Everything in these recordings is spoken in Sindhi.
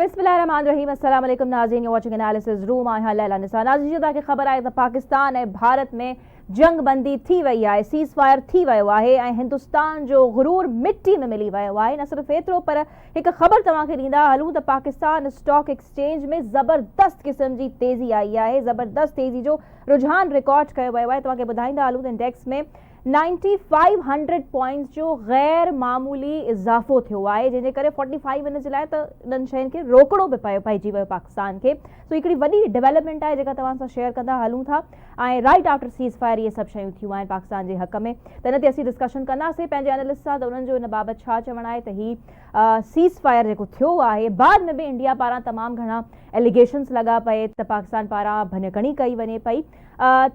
بسم الله الرحمن الرحيم السلام عليڪم ناظرين you watching analysis room آهيان ليلا نثار ناظرين جيئن توهان کي خبر آهي ته پاڪستان ۽ ڀارت ۾ جنگ بندي ٿي وئي آهي سيز فائر ٿي ويو آهي ۽ هندستان جو غرور مٽي ۾ ملي ويو آهي نه صرف ايترو پر هڪ خبر توهان کي ڏيندا هلون ته پاڪستان اسٽاڪ ايڪسچينج ۾ زبردست قسم جي تيزي آئي آهي زبردست تيزي جو رجحان رڪارڊ ڪيو ويو آهي توهان کي ٻڌائيندا هلون ته index ۾ ninety five hundred points جو غير معمولي اضافو ٿيو آهي جنهن جي ڪري فورٽي فائيو منٽس جي لاء ته انهن شين کي روڪڻو به پيو پئجي ويو پاڪستان کي سو هڪڙي وڏي ڊيولپمينٽ آهي جيڪا توهان سان شيئر ڪندا هلون ٿا ۽ رائٽ آفٽر سيز فائر اهي سڀ شيون ٿيون آهن پاڪستان جي حق ۾ ته ان تي اسين ڊسڪشن ڪنداسين پنهنجي انالسٽ سان ته انهن جو ان بابت ڇا چوڻ آهي ته هي سيز فائر جيڪو ٿيو آهي بعد ۾ به انڊيا پاران تمام گهڻا ايليگيشنس لڳا پئي ته پاڪستان پاران ڀڃڪڻي ڪئي وڃي پئي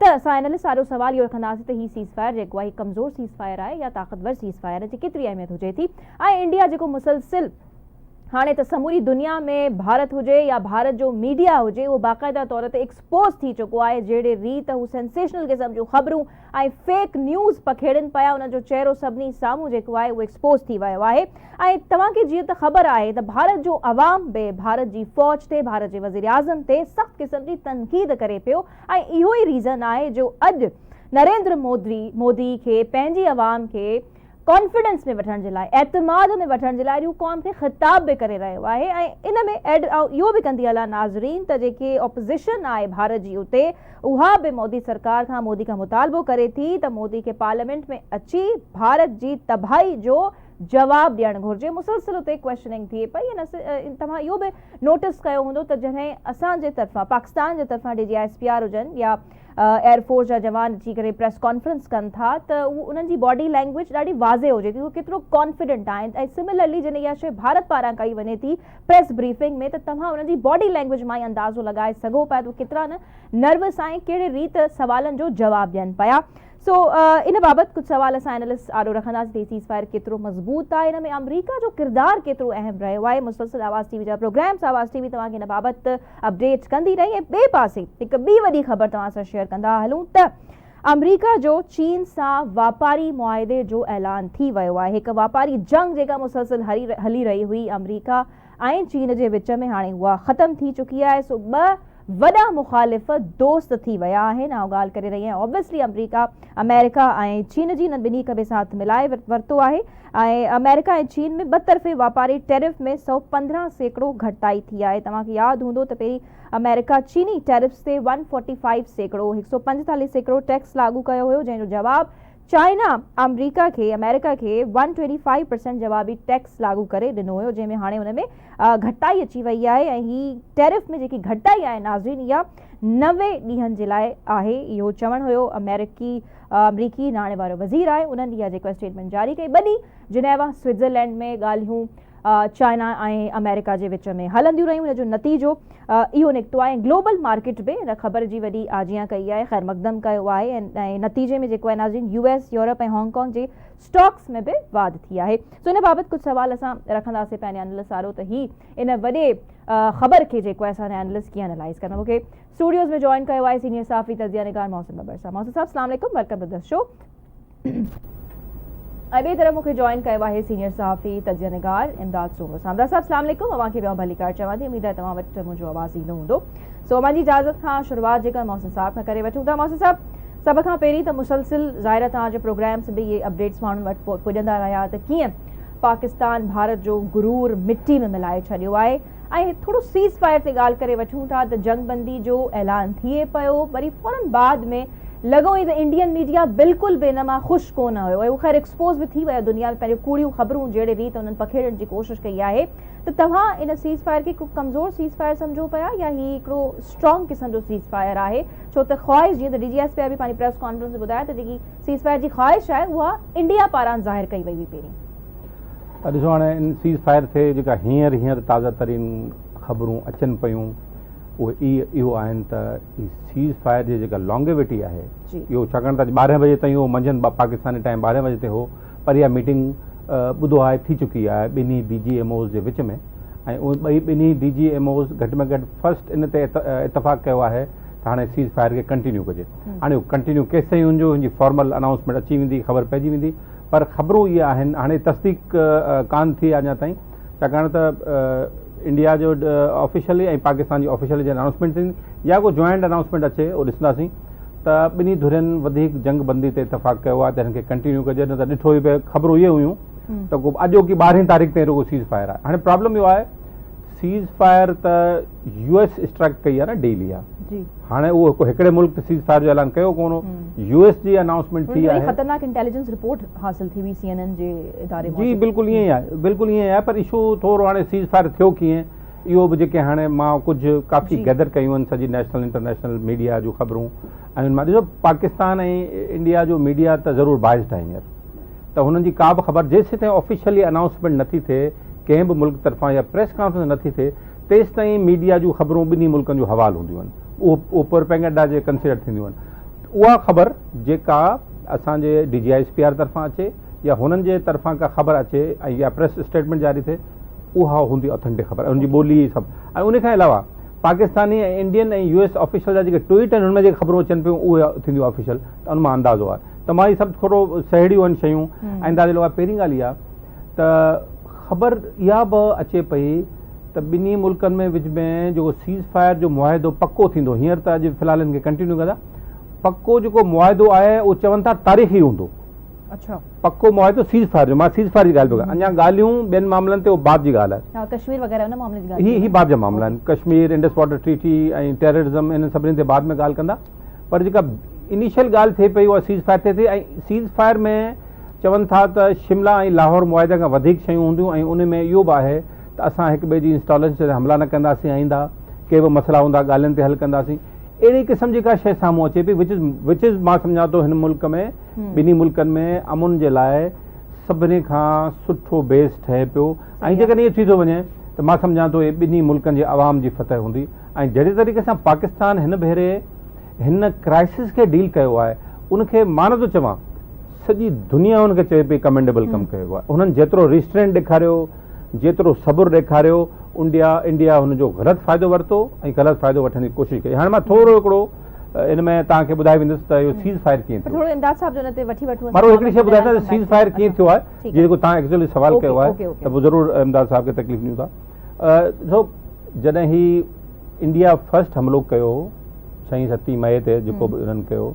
ته اسان انالسٽ آڏو سوال اهو رکنداسين ته هي سيز فائر جيڪو آهي ڪمزور سيز فائر آهي يا طاقتور سيز فائر جي ڪيتري اهميت هجي ٿي ۽ انڊيا جيڪو مسلسل هاڻي ته سموري دنيا ۾ ڀارت هجي يا ڀارت جو ميڊيا هجي اهو باقاعده طور تي ايڪسپوز ٿي چڪو آهي جهڙي ريت هو سينسيشنل قسم جون خبرون ۽ فيڪ نيوز پکيڙين پيا انهن جو چهرو سڀني سامهون جيڪو آهي اهو ايڪسپوز ٿي ويو آهي ۽ توهان کي جيئن ته خبر آهي ته ڀارت جو عوام به ڀارت جي فوج تي ڀارت جي وزيراعظم تي سخت قسم جي تنقيد ڪري پيو ۽ اهو ئي ريزن آهي جو اڄ نريندر مودي مودي کي پنهنجي عوام کي ڪانفيڊنس ۾ وٺڻ جي لاء اعتماد ۾ وٺڻ جي لاء اڄ هو قوم کي خطاب به ڪري رهيو آهي ۽ ان ۾ ايڊ اهو به ڪندي هلان ناظرين ته جيڪي اپوزيشن آهي ڀارت جي اتي اها به مودي سرڪار کان مودي کان مطالبو ڪري ٿي ته مودي کي پارليامينٽ ۾ اچي ڀارت جي تباهي جو جواب ڏيڻ گهرجي مسلسل اتي ڪويشننگ ٿئي پئي ۽ توهان اهو به نوٽس ڪيو هوندو ته جڏهن اسان جي طرفان پاڪستان جي طرفان D G I S P R هجن يا ايئر فورس جا جوان اچي ڪري پريس ڪانفرنس ڪن ٿا ته اهو انهن جي باڊي لينگويج ڏاڍي واضح هجي ٿي اهو ڪيترو ڪانفيڊنٽ آهن ۽ سملرلي جڏهن اها شيء ڀارت پاران ڪئي وڃي ٿي پريس بريفنگ ۾ ته توهان انهن جي باڊي لينگويج مان ئي اندازو لڳائي سگهو پيا ته ڪيترا نه نروس آهن ڪهڙي ريت سوالن جو جواب ڏين پيا سو ان بابت ڪجهه سوال اسان اينالسٽ آڏو رکنداسين ته هي سيز فائر ڪيترو مضبوط آهي ان ۾ آمريڪا جو ڪردار ڪيترو اهم رهيو آهي مسلسل آواز ٽي وي جا پروگرامس آواز ٽي وي توهان کي ان بابت اپڊيٽ ڪندي رهي ۽ ٻئي پاسي هڪ ٻي وڏي خبر توهان سان شيئر ڪندا هلون ته آمريڪا جو چين سان واپاري معاهدي جو اعلان ٿي ويو آهي هڪ واپاري جنگ جيڪا مسلسل هلي رهي هئي آمريڪا ۽ چين جي وچ ۾ هاڻي اها ختم ٿي چڪي آهي سو ٻه وڏا مخالف دوست ٿي ويا آهن آئون ڳالهه ڪري رهي آهيان اوبويسلي آمريڪا آمريڪا ۽ چين جي انهن ٻنهي هڪ ٻئي سان هٿ ملائي ورتو آهي ۽ آمريڪا ۽ چين ۾ ٻه طرفي واپاري ٽيرف ۾ 115% گهٽتائي ٿي آهي توهان کي ياد هوندو ته پهرين آمريڪا چيني ٽيرفس تي 145%، 145%، ٽيڪس لاڳو ڪيو هيو جنهن جو جواب چائنا آمريڪا کي آمريڪا کي ون ٽوئنٽي فائيو پرسينٽ جوابي ٽيڪس لاڳو ڪري ڏنو هيو جنهن ۾ هاڻي ان ۾ گهٽتائي اچي وئي آهي ۽ هي ٽيرف ۾ جيڪي گهٽتائي آهي ناظرين اها 90 ڏينهن جي لاء آهي اهو چوڻ هيو آمريڪي آمريڪي ناڻي وارو وزير آهي انهن اها جيڪو اسٽيٽمينٽ جاري ڪئي ٻه ڏينهن جنيوا سوئٽزرلينڊ ۾ ڳالهيون چائنا ۽ آمريڪا جي وچ ۾ هلنديون رهيون ان جو نتيجو اهو نڪتو آهي ۽ گلوبل مارڪيٽ به ان خبر جي وڏي آجيان ڪئي آهي خير مقدم ڪيو آهي ۽ نتيجي ۾ جيڪو آهي ناظرين U S Europe ۽ Hong Kong جي اسٽاڪس ۾ به واڌ ٿي آهي سو ان بابت ڪجهه سوال اسان رکنداسين پنهنجي انالسٽ آڏو ته هي ان وڏي خبر کي جيڪو آهي اسان جا انالسٽ ڪيئن انالائز ڪندا مون کي اسٽوڊيوز ۾ جوائن ڪيو آهي سينيئر صحافي تجزيه نگار محسن ببر صاحب محسن صاحب السلام عليڪم welcome to the show ۽ ٻئي طرف مون کي جوائن ڪيو آهي سينيئر صحافي تجزيه نگار امداد سومرو صاحب. امداد صاحب السلام عليڪم اوهان کي به آئون ڀليڪار چوان ٿي اميد آهي توهان وٽ منهنجو آواز ايندو هوندو سو اوهان جي اجازت کان شروعات جيڪا محسن صاحب کان ڪري وٺون ٿا محسن صاحب سڀ کان پهرين ته مسلسل ظاهر آهي توهان جي پروگرامس به اهي اپڊيٽس ماڻهن وٽ پڄندا رهيا ته ڪيئن پاڪستان ڀارت جو غرور مٽي ۾ ملائي ڇڏيو آهي ۽ ٿورو سيز فائر تي ڳالهه ڪري وٺون ٿا ته جنگ بندي جو اعلان ٿئي پيو وري فورن بعد ۾ لڳو ائين ته انڊين ميڊيا بلڪل به ان مان خوش ڪونه هيو ۽ اهو خير ايڪسپوز به ٿي ويو دنيا ۾ پنهنجون ڪوڙيون خبرون جهڙي ريت انهن پکيڙڻ جي ڪوشش ڪئي آهي ته توهان ان سيز فائر کي هڪ ڪمزور سيز فائر سمجهو پيا يا هي هڪڙو اسٽرانگ قسم جو سيز فائر آهي ڇو ته خواهش جيئن ته ڊي جي ايس پي آر به پنهنجي پريس ڪانفرنس ۾ ٻڌايو ته جيڪي سيز فائر جي خواهش آهي اها انڊيا پاران ظاهر ڪئي وئي هئي پهرين. ڏسو هاڻي ان سيز فائر تي جيڪا هينئر هينئر تازه ترين خبرون اچن پيون اهي اهو آهن ته هي سيز فائر جي جيڪا لانگيوٽي آهي اهو ڇاڪاڻ ته اڄ ٻارهين بجي تائين اهو منجهند پاڪستاني ٽائيم ٻارهين بجي تائين هو پر اها ميٽنگ ٻڌو آهي ٿي چڪي آهي ٻنهي ڊي جي ايم اوز جي وچ ۾ ۽ اهي ٻئي ٻنهي ڊي جي ايم اوز گهٽ ۾ گهٽ فرسٽ ان تي اتفاق ڪيو آهي ته هاڻي سيز فائر کي ڪنٽينيو ڪجي هاڻي اهو ڪنٽينيو ڪيستائين ان جو ان جي فارمل انائونسمينٽ اچي ويندي خبر پئجي ويندي پر خبرون اهي آهن هاڻي تصديق ڪانه ٿي آهي اڃا تائين ڇاڪاڻ ته انڊيا جو آفيشلي ۽ پاڪستان جي آفيشلي جڏهن انائونسمينٽ ٿيندي يا ڪو جوائنٽ انائونسمينٽ اچي اهو ڏسنداسين ته ٻنهي ڌرين وڌيڪ جنگ بندي تي اتفاق ڪيو آهي ته هن کي ڪنٽينيو ڪجي نه ته ڏٺو ئي پئي خبرون اهي هيون ته ڪو اڄوڪي ٻارهين تاريخ تائين رڳو سيز فائر آهي هاڻي پرابلم اهو آهي سيز فائر ته يو ايس اسٽرڪ ڪئي آهي نه ڊيل اها جي هاڻي اهو هڪ هڪڙي ملڪ ته سيز فائر جو اعلان ڪيو ڪونه هو يو ايس جي انائونسمينٽ ٿي آهي خطرناڪ انٽيليجنس رپورٽ حاصل ٿي هئي سي اين اين جي اداري جي بلڪل ائين ئي آهي بلڪل ائين ئي آهي پر اشو ٿورو هاڻي سيز فائر ٿيو ڪيئن اهو به جيڪي هاڻي مان ڪجهه ڪافي گيدر ڪيون آهن سڄي نيشنل انٽرنيشنل ميڊيا جون خبرون ۽ ان مان ڏسو پاڪستان ۽ انڊيا جو ميڊيا ته ضرور بائسڊ آهي هينئر ته هنن جي ڪا به خبر جيسيتائين آفيشلي انائونسمينٽ نٿي ٿئي ڪنهن به ملڪ طرفان يا پريس ڪانفرنس نٿي ٿئي تيستائين ميڊيا جون خبرون ٻنهي ملڪن جون حوال هونديون آهن اهو اهو پروپيگنڊا جي ڪنسيڊر ٿينديون آهن اها خبر جيڪا اسان جي D G I S P R طرفان اچي يا هنن جي طرفان ڪا خبر اچي ۽ يا پريس اسٽيٽمينٽ جاري ٿئي اها هوندي اٿينٽڪ خبر ان جي ٻولي سڀ ۽ ان کان علاوه Pakistani ۽ Indian ۽ U S official جا جيڪي ٽوئيٽ آهن ان ۾ جيڪي خبرون اچن پيون اهي ٿينديون آفيشل ته ان مان اندازو آهي ته مان هي سڀ ٿورو سهيڙيون آهن شيون ۽ اندازي لڳايو پهرين ڳالهه اها ته خبر اها به اچي پئي ته ٻنهي ملڪن ۾ وچ ۾ جيڪو سيز فائر جو معاهدو پڪو ٿيندو هينئر ته اڄ في الحال ان کي ڪنٽينيو ڪندا پڪو جيڪو معاهدو آهي اهو چون ٿا تاريخي هوندو اڇا پڪو معاهدو سيز فائر جو مان سيز فائر جي ڳالهه پيو ڪيان اڃا ڳالهيون ٻين معاملن تي اهو بعد جي ڳالهه آهي ڪشمير وغيره ان معاملي جي ڳالهه هي هي بعد جا معاملا آهن Kashmir Indus water treaty ۽ terrorism انهن سڀني تي بعد ۾ ڳالهه ڪندا پر جيڪا انيشل ڳالهه ٿئي پئي اها سيز فائر تي ٿئي ۽ سيز فائر ۾ چون ٿا ته شملا ۽ لاهور معاهدي کان وڌيڪ شيون هونديون ۽ ان ۾ اهو به آهي ته اسان هڪ ٻئي جي انسٽاليشن تي حملا نه ڪنداسين آئنده ڪي به مسئلا هوندا ڳالهين تي حل ڪنداسين اهڙي قسم جي ڪا شيء سامهون اچي پئي وچ از وچ از مان سمجهان ٿو هن ملڪ ۾ ٻنهي ملڪن ۾ امن جي لاء سڀني کان سٺو بيس ٺهي پيو ۽ جيڪڏهن ائين ٿي ٿو وڃي ته مان سمجهان ٿو اهي ٻنهي ملڪن جي عوام جي فتح هوندي ۽ جهڙي طريقي سان پاڪستان هن ڀيري هن ڪرائسس کي ڊيل ڪيو آهي ان کي مان نٿو چوان سڄي دنيا ان کي چئي پئي ڪمينڊيبل ڪم ڪيو آهي انهن جيترو ريسٽرينٽ ڏيکاريو جيترو صبر ڏيکاريو انڊيا انڊيا هن جو غلط فائدو ورتو ۽ غلط فائدو وٺڻ جي ڪوشش ڪئي هاڻي مان ٿورو هڪڙو ان ۾ توهان کي ٻڌائي ويندس ته اهو سيز فائر ڪيئن ٿيو ٿورو امداد صاحب جو ان تي وٺي وٺون پر هڪڙي شيء ٻڌايان ته سيز فائر ڪيئن ٿيو آهي جيڪو توهان ايڪچوئلي سوال ڪيو آهي ته پوء ضرور امداد صاحب کي تڪليف ڏيون ٿا ڏسو جڏهن هي انڊيا فرسٽ حملو ڪيو ڇهين ستين مئي تي جيڪو به انهن ڪيو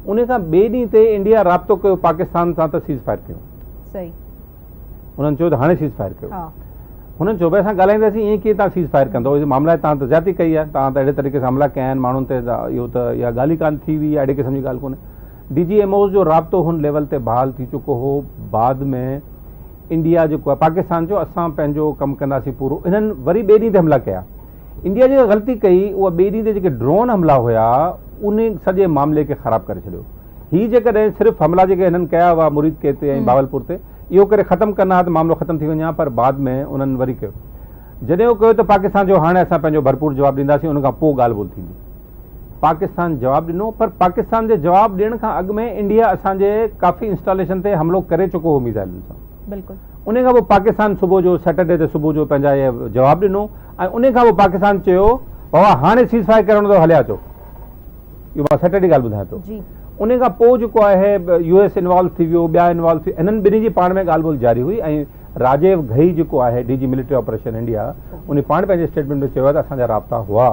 ان کان ٻئي ڏينهن تي انڊيا رابطو ڪيو پاڪستان سان ته سيز فائر ڪيو صحيح انهن چيو ته هاڻي سيز فائر ڪيو هنن چيو ڀائی اسان ڳالهائينداسين ائين ڪيئن تان سيز فائر ڪندو اهي معاملا تان ته زيادتي ڪئي آهي تان ته اهڙي طريقي سان حملا ڪيا آهن ماڻهن تي اهو ته اها ڳالهه ئي ڪانه ٿي هئي اهڙي قسم جي ڳالهه ڪونهي ڊي جي ايم اوز جو رابطو هن ليول تي بحال ٿي چڪو هو بعد ۾ انڊيا جيڪو آهي پاڪستان چيو اسان پنهنجو ڪم ڪنداسين پورو انهن وري ٻئي ڏينهن تي حملا ڪيا انڊيا جيڪا غلطي ڪئي اها ٻئي ڏينهن تي جيڪي ڊرون حملا هيا ان سڄي معاملي کي خراب ڪري ڇڏيو هي جيڪڏهن صرف حملا جيڪي هنن ڪيا هئا مريد ڪي تي ۽ بهاولپور تي اهو ڪري ختم ڪن ها ته معاملو ختم ٿي وڃي ها پر بعد ۾ انهن وري ڪيو جڏهن اهو ڪيو ته پاڪستان چيو هاڻي اسان پنهنجو ڀرپور جواب ڏينداسين ان کان پوء ڳالهه ٻولهه ٿيندي پاڪستان جواب ڏنو پر پاڪستان جي جواب ڏيڻ کان اڳ ۾ انڊيا اسان جي ڪافي انسٽاليشن تي حملو ڪري چڪو هو ميزائلن سان بلڪل ان کان پوء پاڪستان صبح جو سيٽرڊي تي صبح جو پنهنجا اهي جواب ڏنو ۽ ان کان پوء پاڪستان چيو بابا هاڻي سيز فائر ڪرڻو اٿو هليا اچو اهو مان سيٽرڊي ڳالهه ٻڌايان پيو جي ان کان پوء جيڪو آهي يو ايس انوالو ٿي ويو ٻيا انوالو ٿي انهن ٻنهي جي پاڻ ۾ ڳالهه ٻولهه جاري هئي ۽ راجيو گهئي جيڪو آهي D G military operation India ان پاڻ پنهنجي اسٽيٽمينٽ ۾ چيو آهي ته اسان جا رابطا هئا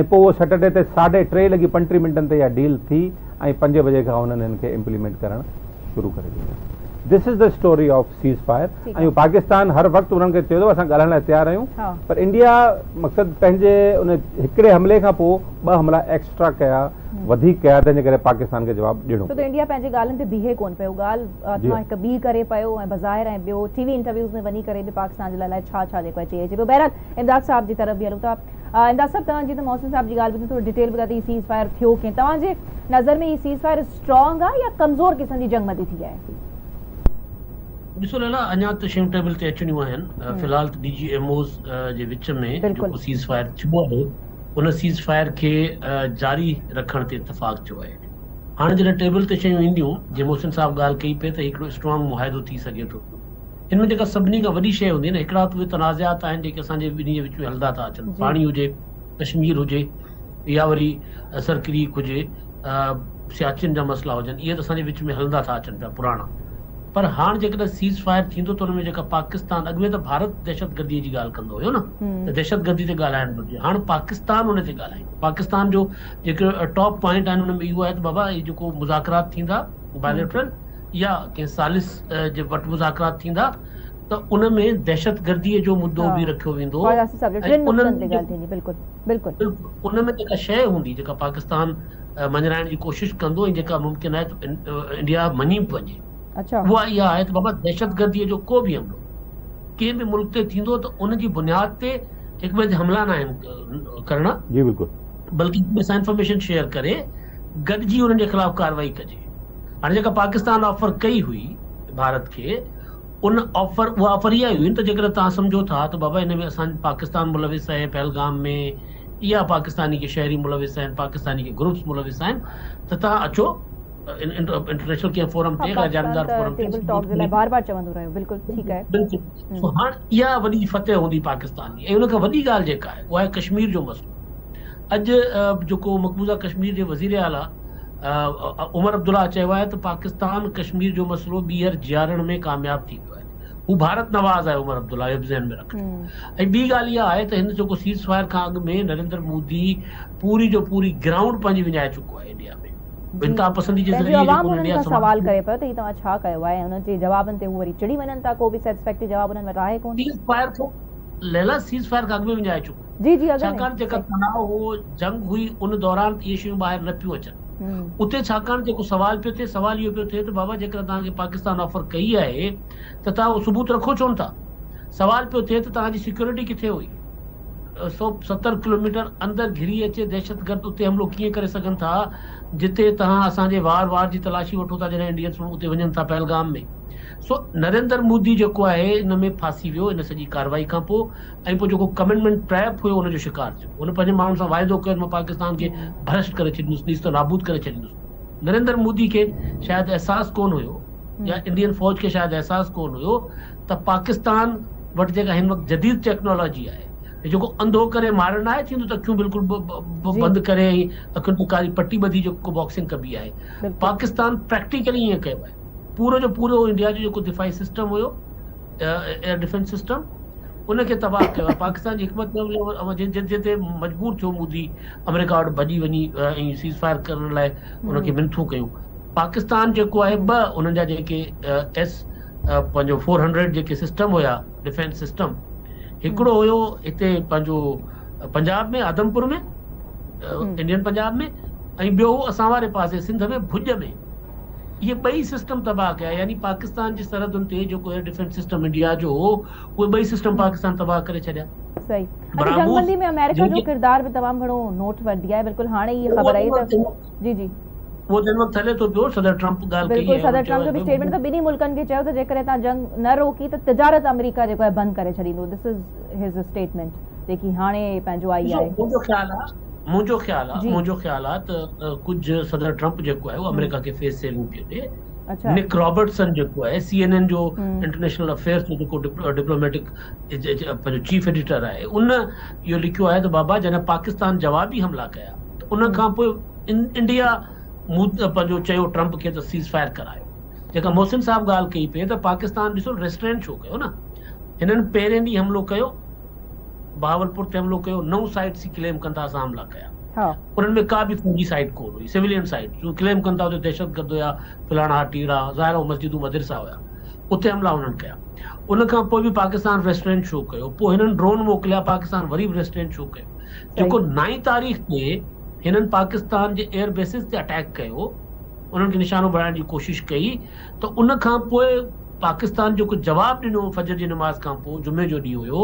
۽ پوء اهو سيٽرڊي تي ساڍي ٽي لڳي پنٽيهه منٽن تي اها ڊيل ٿي ۽ پنجين بجي کان انهن هن کي امپليمينٽ ڪرڻ شروع ڪري ڏنو. This is the story of ceasefire ۽ Pakistan هر وقت انهن کي چيو ته اسان ڳالهائڻ لاء تيار آهيون پر انڊيا مقصد پنهنجي ان هڪڙي حملي کان پوء ٻه حملا ايڪسٽرا ڪيا وڌيڪ ڪيا تنهن جي ڪري پاڪستان کي جواب ڏيڻو ڇو ته انڊيا پنهنجي ڳالهين تي بيهي ڪونه پيو ڳالهه آتما هڪ ٻي ڪري پيو ۽ بظاهر ۽ ٻيو ٽي وي انٽرويوز ۾ وڃي ڪري به پاڪستان جي لاء الائي ڇا ڇا جيڪو آهي چئي اچي پيو بهرحال امداد صاحب جي طرف به هلون ٿا امداد صاحب توهان جيئن ته محسن صاحب جي ڳالهه ٻڌي ٿورو ڊيٽيل ٻڌايو ته هي سيز فائر ٿيو ڪيئن توهان جي نظر ۾ هي سيز فائر اسٽرانگ آهي يا ڪمزور قسم جي جنگ بندي ٿي آهي؟ ڏسو ليلا اڃا ته شيون ٽيبل تي اچڻيون آهن في الحال ته ڊي جي ايم اوز جي وچ ۾ جيڪو سيز فائر ٿيو آهي ان سيز فائر کي جاري رکڻ تي اتفاق ٿيو آهي هاڻي جڏهن ٽيبل تي شيون اينديون جيئن محسن صاحب ڳالهه ڪئي پئي ته هڪڙو اسٽرانگ معاهدو ٿي سگهي ٿو ان ۾ جيڪا سڀني کان وڏي شيء هوندي آهي نه هڪڙا ته اهي تنازعات آهن جيڪي اسان جي ٻنهي جي وچ ۾ هلندا ٿا اچن پاڻي هجي ڪشمير هجي يا وري سرڪريڪ هجي سياچن جا مسئلا هجن اهي ته اسان جي وچ ۾ هلندا ٿا اچن پيا پراڻا پر هاڻ جيڪڏهن سيز فائر ٿيندو ته ان ۾ جيڪا پاڪستان اڳ ۾ ته ڀارت دهشتگردي جي ڳالهه ڪندو هيو نه ته دهشتگردي تي ڳالهائڻ گهرجي هاڻ پاڪستان ان تي ڳالهائيندو پاڪستان جو جيڪي ٽاپ پوائنٽ آهن ان ۾ اهو آهي ته بابا هي جيڪو مذاڪرات ٿيندا بائليٽرل يا ڪنهن ثالث جي وٽ مذاڪرات ٿيندا ته ان ۾ دهشتگردي جو مدو به رکيو ويندو ۽ انهن بلڪل ان ۾ جيڪا شيء هوندي جيڪا پاڪستان مڃرائڻ جي ڪوشش ڪندو ۽ جيڪا ممڪن آهي ته انڊيا مڃي به وڃي اها اها آهي ته بابا دهشتگردي جو ڪو به حملو ڪنهن به ملڪ تي ٿيندو ته ان جي بنياد تي هڪ ٻئي تي حملا ناهن ڪرڻا جي بلڪل بلڪه هڪ ٻئي سان انفارميشن شيئر ڪري گڏجي انهن جي خلاف ڪارروائي ڪجي هاڻي جيڪا پاڪستان آفر ڪئي هئي ڀارت کي ان آفر اها آفر اها هئي ته جيڪڏهن توهان سمجهو ٿا ته بابا ان ۾ اسان پاڪستان ملوث آهي پهلگام ۾ يا پاڪستاني ڪي شهري ملوث آهن پاڪستاني ڪي گروپس ملوث آهن ته توهان اچو انٽرنيشنل ڪنهن فورم تي غير جانبدار فورم تي ٽيبل ٽاڪ جي لاء بار بار چوندو رهيو بلڪل ٺيڪ آهي بلڪل سو هاڻ اها وڏي فتح هوندي پاڪستان جي ۽ ان کان وڏي ڳالهه جيڪا آهي اها آهي ڪشمير جو مسئلو اڄ جيڪو مقبوضه ڪشمير جي وزير اعليٰ عمر عبدالله چيو آهي ته پاڪستان ڪشمير جو مسئلو ٻيهر جيارڻ ۾ ڪامياب ٿي ويو آهي. هو ڀارت نواز آهي عمر عبدالله اهو به ذهن ۾ رکجو. ۽ ٻي ڳالهه اها آهي ته هن جيڪو سيز فائر کان اڳ ۾ نريندر مودي پوري جو پوري گرائونڊ پنهنجي وڃائي چڪو آهي انڊيا ۾ انتها پسندي جي ذريعي جيڪو انڊيا سان سوال ڪري پيو ته هي توهان ڇا ڪيو آهي ۽ انهن جي جوابن تي هو وري چڙي وڃن ٿا ڪو به سيٽسفيڪٽري جواب انهن وٽ آهي ڪونه. سيز فائر کان ليلا سيز فائر کان اڳ ۾ وڃائي چڪو. جي جي اڳ ۾. ڇاڪاڻ جيڪا تناء هو، جنگ هئي، ان دوران اهي شيون ٻاهر نه پيون اچن. اتي ڇاڪاڻ جيڪو سوال پيو ٿئي، سوال اهو پيو ٿئي ته بابا جيڪڏهن توهان کي پاڪستان آفر ڪئي آهي ته توهان اهو ثبوت رکو ڇو نه ٿا؟ سوال پيو ٿئي ته توهان جي سيڪيورٽي ڪٿي هئي؟ 170 ڪلوميٽر اندر گهري اچي دهشتگرد اتي حملو ڪيئن ڪري سگهن ٿا جتي توهان اسان جي وار وار جي تلاشي وٺو ٿا جڏهن انڊينس اتي وڃن ٿا پهلگام ۾. سو نريندر مودي جيڪو آهي ان ۾ ڦاسي ويو ان سڄي ڪارروائي کانپوء ۽ پوء جيڪو ڪمٽمينٽ ٽريپ هيو ان جو شڪار ٿيو. هن پنهنجي ماڻهن سان واعدو ڪيو ته مان پاڪستان کي ڀرشٽ ڪري ڇڏيندس، نيست و نابود ڪري ڇڏيندس. نريندر مودي کي شايد احساس ڪونه هيو يا انڊين فوج کي شايد احساس ڪونه هيو ته پاڪستان وٽ جيڪا هن وقت جديد ٽيڪنالاجي آهي جيڪو انڌو ڪري مارڻ ناهي ٿيندو ته اکيون بلڪل بند ڪري ۽ اکين تي ڪاري پٽي ٻڌي جيڪو باڪسنگ ڪبي آهي. پاڪستان پريڪٽيڪلي ائين ڪيو آهي. پورو جو پورو انڊيا جو جيڪو دفاعي سسٽم هيو ايئر ڊفينس سسٽم ان کي تباهه ڪيو آهي پاڪستان جي حڪمت عملي جنهن تي مجبور ٿيو مودي آمريڪا وٽ ڀڄي وڃي ۽ سيز فائر ڪرڻ لاء ان کي منٿون ڪيون پاڪستان جيڪو آهي ٻه انهن جا جيڪي ايس پنهنجو فور هنڊريڊ جيڪي سسٽم هيا ڊفينس سسٽم هڪڙو هيو هتي پنهنجو پنجاب ۾ آدمپور ۾ انڊين پنجاب ۾ ۽ ٻيو هو اسان واري پاسي سنڌ ۾ ڀڄ ۾ اهي ٻئي سسٽم تباهه ڪيا يعني پاڪستان جي سرحدن تي جيڪو ايئر ڊفينس سسٽم انڊيا جو هو اهي ٻئي سسٽم پاڪستان تباهه ڪري ڇڏيا. صحيح اڇا جنگ بندي ۾ آمريڪا جو ڪردار به تمام گهڻو نوٽ وردي آهي بلڪل هاڻي ئي خبر آئي ته جي جي. اهو ته هن وقت هلي ٿو پيو صدر ٽرمپ ڳالهه ڪئي بلڪل صدر ٽرمپ جو به اسٽيٽمينٽ ته ٻنهي ملڪن کي چيو ته جيڪڏهن توهان جنگ نه روڪي ته تجارت آمريڪا جيڪو آهي بند ڪري ڇڏيندو دس از his statement جيڪي هاڻي پنهنجو آئي آهي. منهنجو خيال آهي منهنجو خيال آ منهنجو خيال آ ته ڪجهه صدر ٽرمپ جيڪو آهي اهو آمريڪا کي فيس سيونگ پيو ڏي نڪ رابرٽسن جيڪو آهي سي اين اين جو انٽرنيشنل افيئرس جو جيڪو ڊپلوميٽڪ پنهنجو چيف ايڊيٽر آهي ان اهو لکيو آهي ته بابا جڏهن پاڪستان جوابي حملا ڪيا ته ان کان پوء انڊيا پنهنجو چيو ٽرمپ کي ته سيز فائر ڪرايو جيڪا محسن صاحب ڳالهه ڪئي پئي ته پاڪستان ڏسو ريسٽرينٽ ڇو ڪيو نه هنن پهرين ڏينهن حملو ڪيو بهاولپور تي حملو ڪيو، نو سائيٽس ئي ڪليم ڪن ٿا اسان حملا ڪيا، انهن ۾ ڪا به فوجي سائيٽ ڪونه هئي، سويلين سائيٽ جو ڪليم ڪن ٿا اتي دهشتگرد هيا فلاڻا ٽيڙا، ظاهر آهي مسجدون مدرسا هيا، اتي حملا انهن ڪيا، ان کان پوء به پاڪستان ريسٽرينٽ شو ڪيو، پوء هنن ڊرون موڪليا پاڪستان وري به ريسٽرينٽ شو ڪيو، جيڪو نائين تاريخ تي هنن پاڪستان جي ايئر بيسز تي اٽيڪ ڪيو، انهن کي نشانو بڻائڻ جي ڪوشش ڪئي ته ان کان پوء پاڪستان جيڪو جواب ڏنو فجر جي نماز کان پوء جمعي جو ڏينهن هيو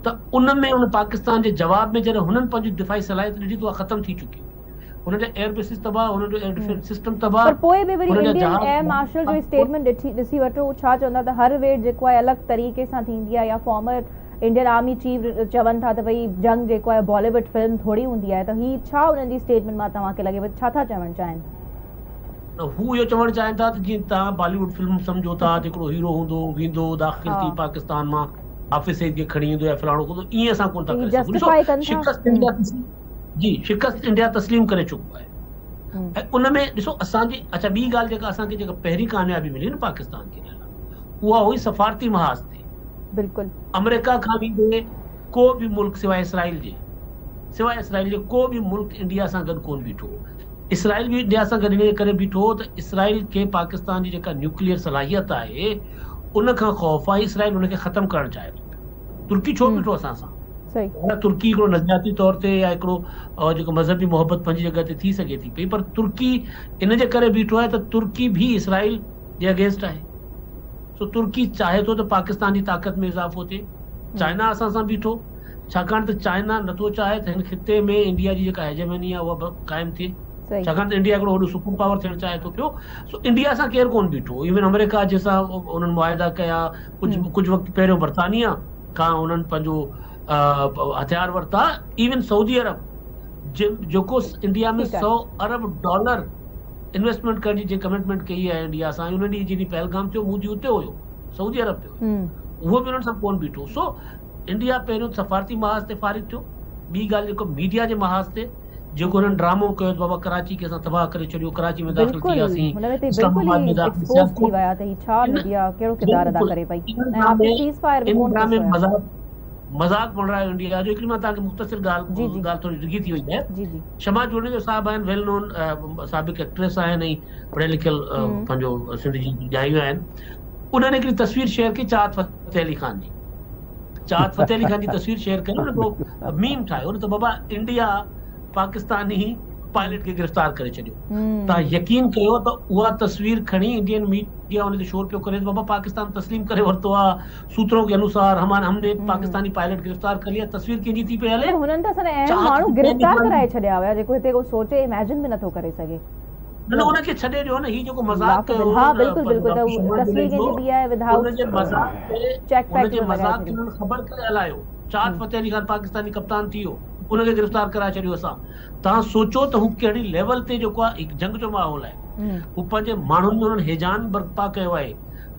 ته ان ۾ ان پاڪستان جي جواب ۾ جڏهن هنن پنهنجي دفاعي صلاحيت ڏٺي ته اها ختم ٿي چڪي هئي هنن جا ايئر بيسز تباهه هنن جو ايئر ڊفينس سسٽم تباهه پر پوء به وري انڊين ايئر مارشل جو اسٽيٽمينٽ ڏٺي ڏسي وٺو هو ڇا چوندا ته هر ويڙهه جيڪو آهي الڳ طريقي سان ٿيندي آهي يا فارمر انڊين آرمي چيف چون ٿا ته ڀئي جنگ جيڪو آهي بالي ووڊ فلم ٿوري هوندي آهي ته هي ڇا انهن جي اسٽيٽمينٽ مان توهان کي لڳي پيو ڇا ٿا چوڻ چاهين؟ ته هو اهو چوڻ چاهين ٿا ته جيئن توهان بالي ووڊ فلم سمجهو ٿا ته هڪڙو هيرو هوندو ويندو داخل ٿي پاڪستان مان حافظ سعيد کي کڻي ايندو يا فلاڻو ڪندو ائين اسان ڪونه ٿا ڪري سگهون ڏسو شڪست انڊيا جي شڪست انڊيا تسليم ڪري چڪو آهي ۽ ان ۾ ڏسو اسان جي اڇا ٻي ڳالهه جيڪا اسان کي جيڪا پهرين ڪاميابي ملي نه پاڪستان کي اها هئي سفارتي محاذ تي. بلڪل. آمريڪا کان ويندي ڪو به ملڪ سواء اسرائيل جي سواء اسرائيل جي ڪو به ملڪ انڊيا سان گڏ ڪونه بيٺو هو. اسرائيل به انڊيا سان گڏ انهيء ڪري بيٺو هو ته اسرائيل کي پاڪستان جي جيڪا نيوڪليئر صلاحيت آهي ان کان خوف آهي اسرائيل ان کي ختم ڪرڻ چاهي ٿو پيو. ترڪي ڇو بيٺو اسان سان؟ صحيح. ترڪي هڪڙو نظرياتي طور تي يا هڪڙو جيڪو مذهبي محبت پنهنجي جڳهه تي ٿي سگهي ٿي پئي پر ترڪي ان جي ڪري بيٺو آهي ته ترڪي به اسرائيل جي اگينسٽ آهي. سو ترڪي چاهي ٿو ته پاڪستان جي طاقت ۾ اضافو ٿئي. چائنا اسان سان بيٺو ڇاڪاڻ ته چائنا نٿو چاهي ته هن خطي ۾ انڊيا جي جيڪا هيجمني آهي اها قائم ٿئي ڇاڪاڻ ته انڊيا هڪڙو وڏو سپر پاور ٿيڻ چاهي ٿو پيو سو انڊيا سان ڪير ڪونه بيٺو ايون آمريڪا جنهن سان انهن معاهدا ڪيا ڪجهه ڪجهه وقت پهريون برطانيا کان انهن پنهنجو هٿيار ورتا ايون سعودي عرب جيڪو انڊيا ۾ 100 ارب ڊالر انويسٽمينٽ ڪرڻ جي جنهن ڪمٽمينٽ ڪئي آهي انڊيا سان ان ڏينهن جڏهن پهلگام ٿيو مودي اتي هيو سعودي عرب ۾ هيو اهو به انهن سان ڪونه بيٺو سو انڊيا پهريون سفارتي محاذ تي فارغ ٿيو ٻي ڳالهه جيڪو ميڊيا جي محاذ تي جيڪو هنن ڊرامو ڪيو ته بابا ڪراچي کي اسان تباهه ڪري ڇڏيو ڪراچي ۾ داخل ٿي وياسين اسلام آباد ۾ داخل ٿي ويا ته هي ڇا ميڊيا ڪهڙو ڪردار ادا ڪري پئي ۽ آخر سيز فائر به ڪونه ٿيو مذاق مذاق بڻرايو انڊيا جو هڪڙي مان توهان کي مختصر ڳالهه ڳالهه ٿوري ڊگهي ٿي وئي آهي شمع جوڻيجو صاحب آهن ويل نون سابق ايڪٽريس آهن ۽ پڙهيل لکيل پنهنجو سنڌ جي ڄايون آهن انهن هڪڙي تصوير شيئر ڪئي چاهت فتح علي خان جي چاهت فتح علي خان جي تصوير شيئر ڪئي ان کو ميم ٺاهيو ته بابا انڊيا پاڪستاني پائلٽ کي گرفتار ڪري ڇڏيو. توهان يقين ڪيو ته اها تصوير کڻي انڊين ميڊيا ان تي شور پيو ڪري ته بابا پاڪستان تسليم ڪري ورتو آ سوترون ڪي انوسار هم هم ني پاڪستاني پائلٽ گرفتار ڪر ليا تصوير ڪنهن جي ٿي پئي هلي؟ پر هنن ته اسان جا اهم ماڻهو گرفتار ڪرائي ڇڏيا هيا جيڪو هتي ڪو سوچي اميجن به نٿو ڪري سگهي. نه نه ان کي ڇڏي ڏيو نه هي جيڪو مذاق ڪيو ها بلڪل بلڪل ته تصوير ڪنهن جي به آهي ودائوٽ ان جي مذاق تي چيڪ ان فيڪٽ جي لڳائي مذاق تي ڇڏيو. انهن خبر ڪري هلايو چاهت فتح علي خان پاڪستاني ڪپتان ٿي ويو ان کي گرفتار ڪرائي ڇڏيو اسان توهان سوچو ته هو ڪهڙي ليول تي جيڪو آهي هڪ جنگ جو ماحول آهي هو پنهنجي ماڻهن ۾ انهن هيجان برپا ڪيو آهي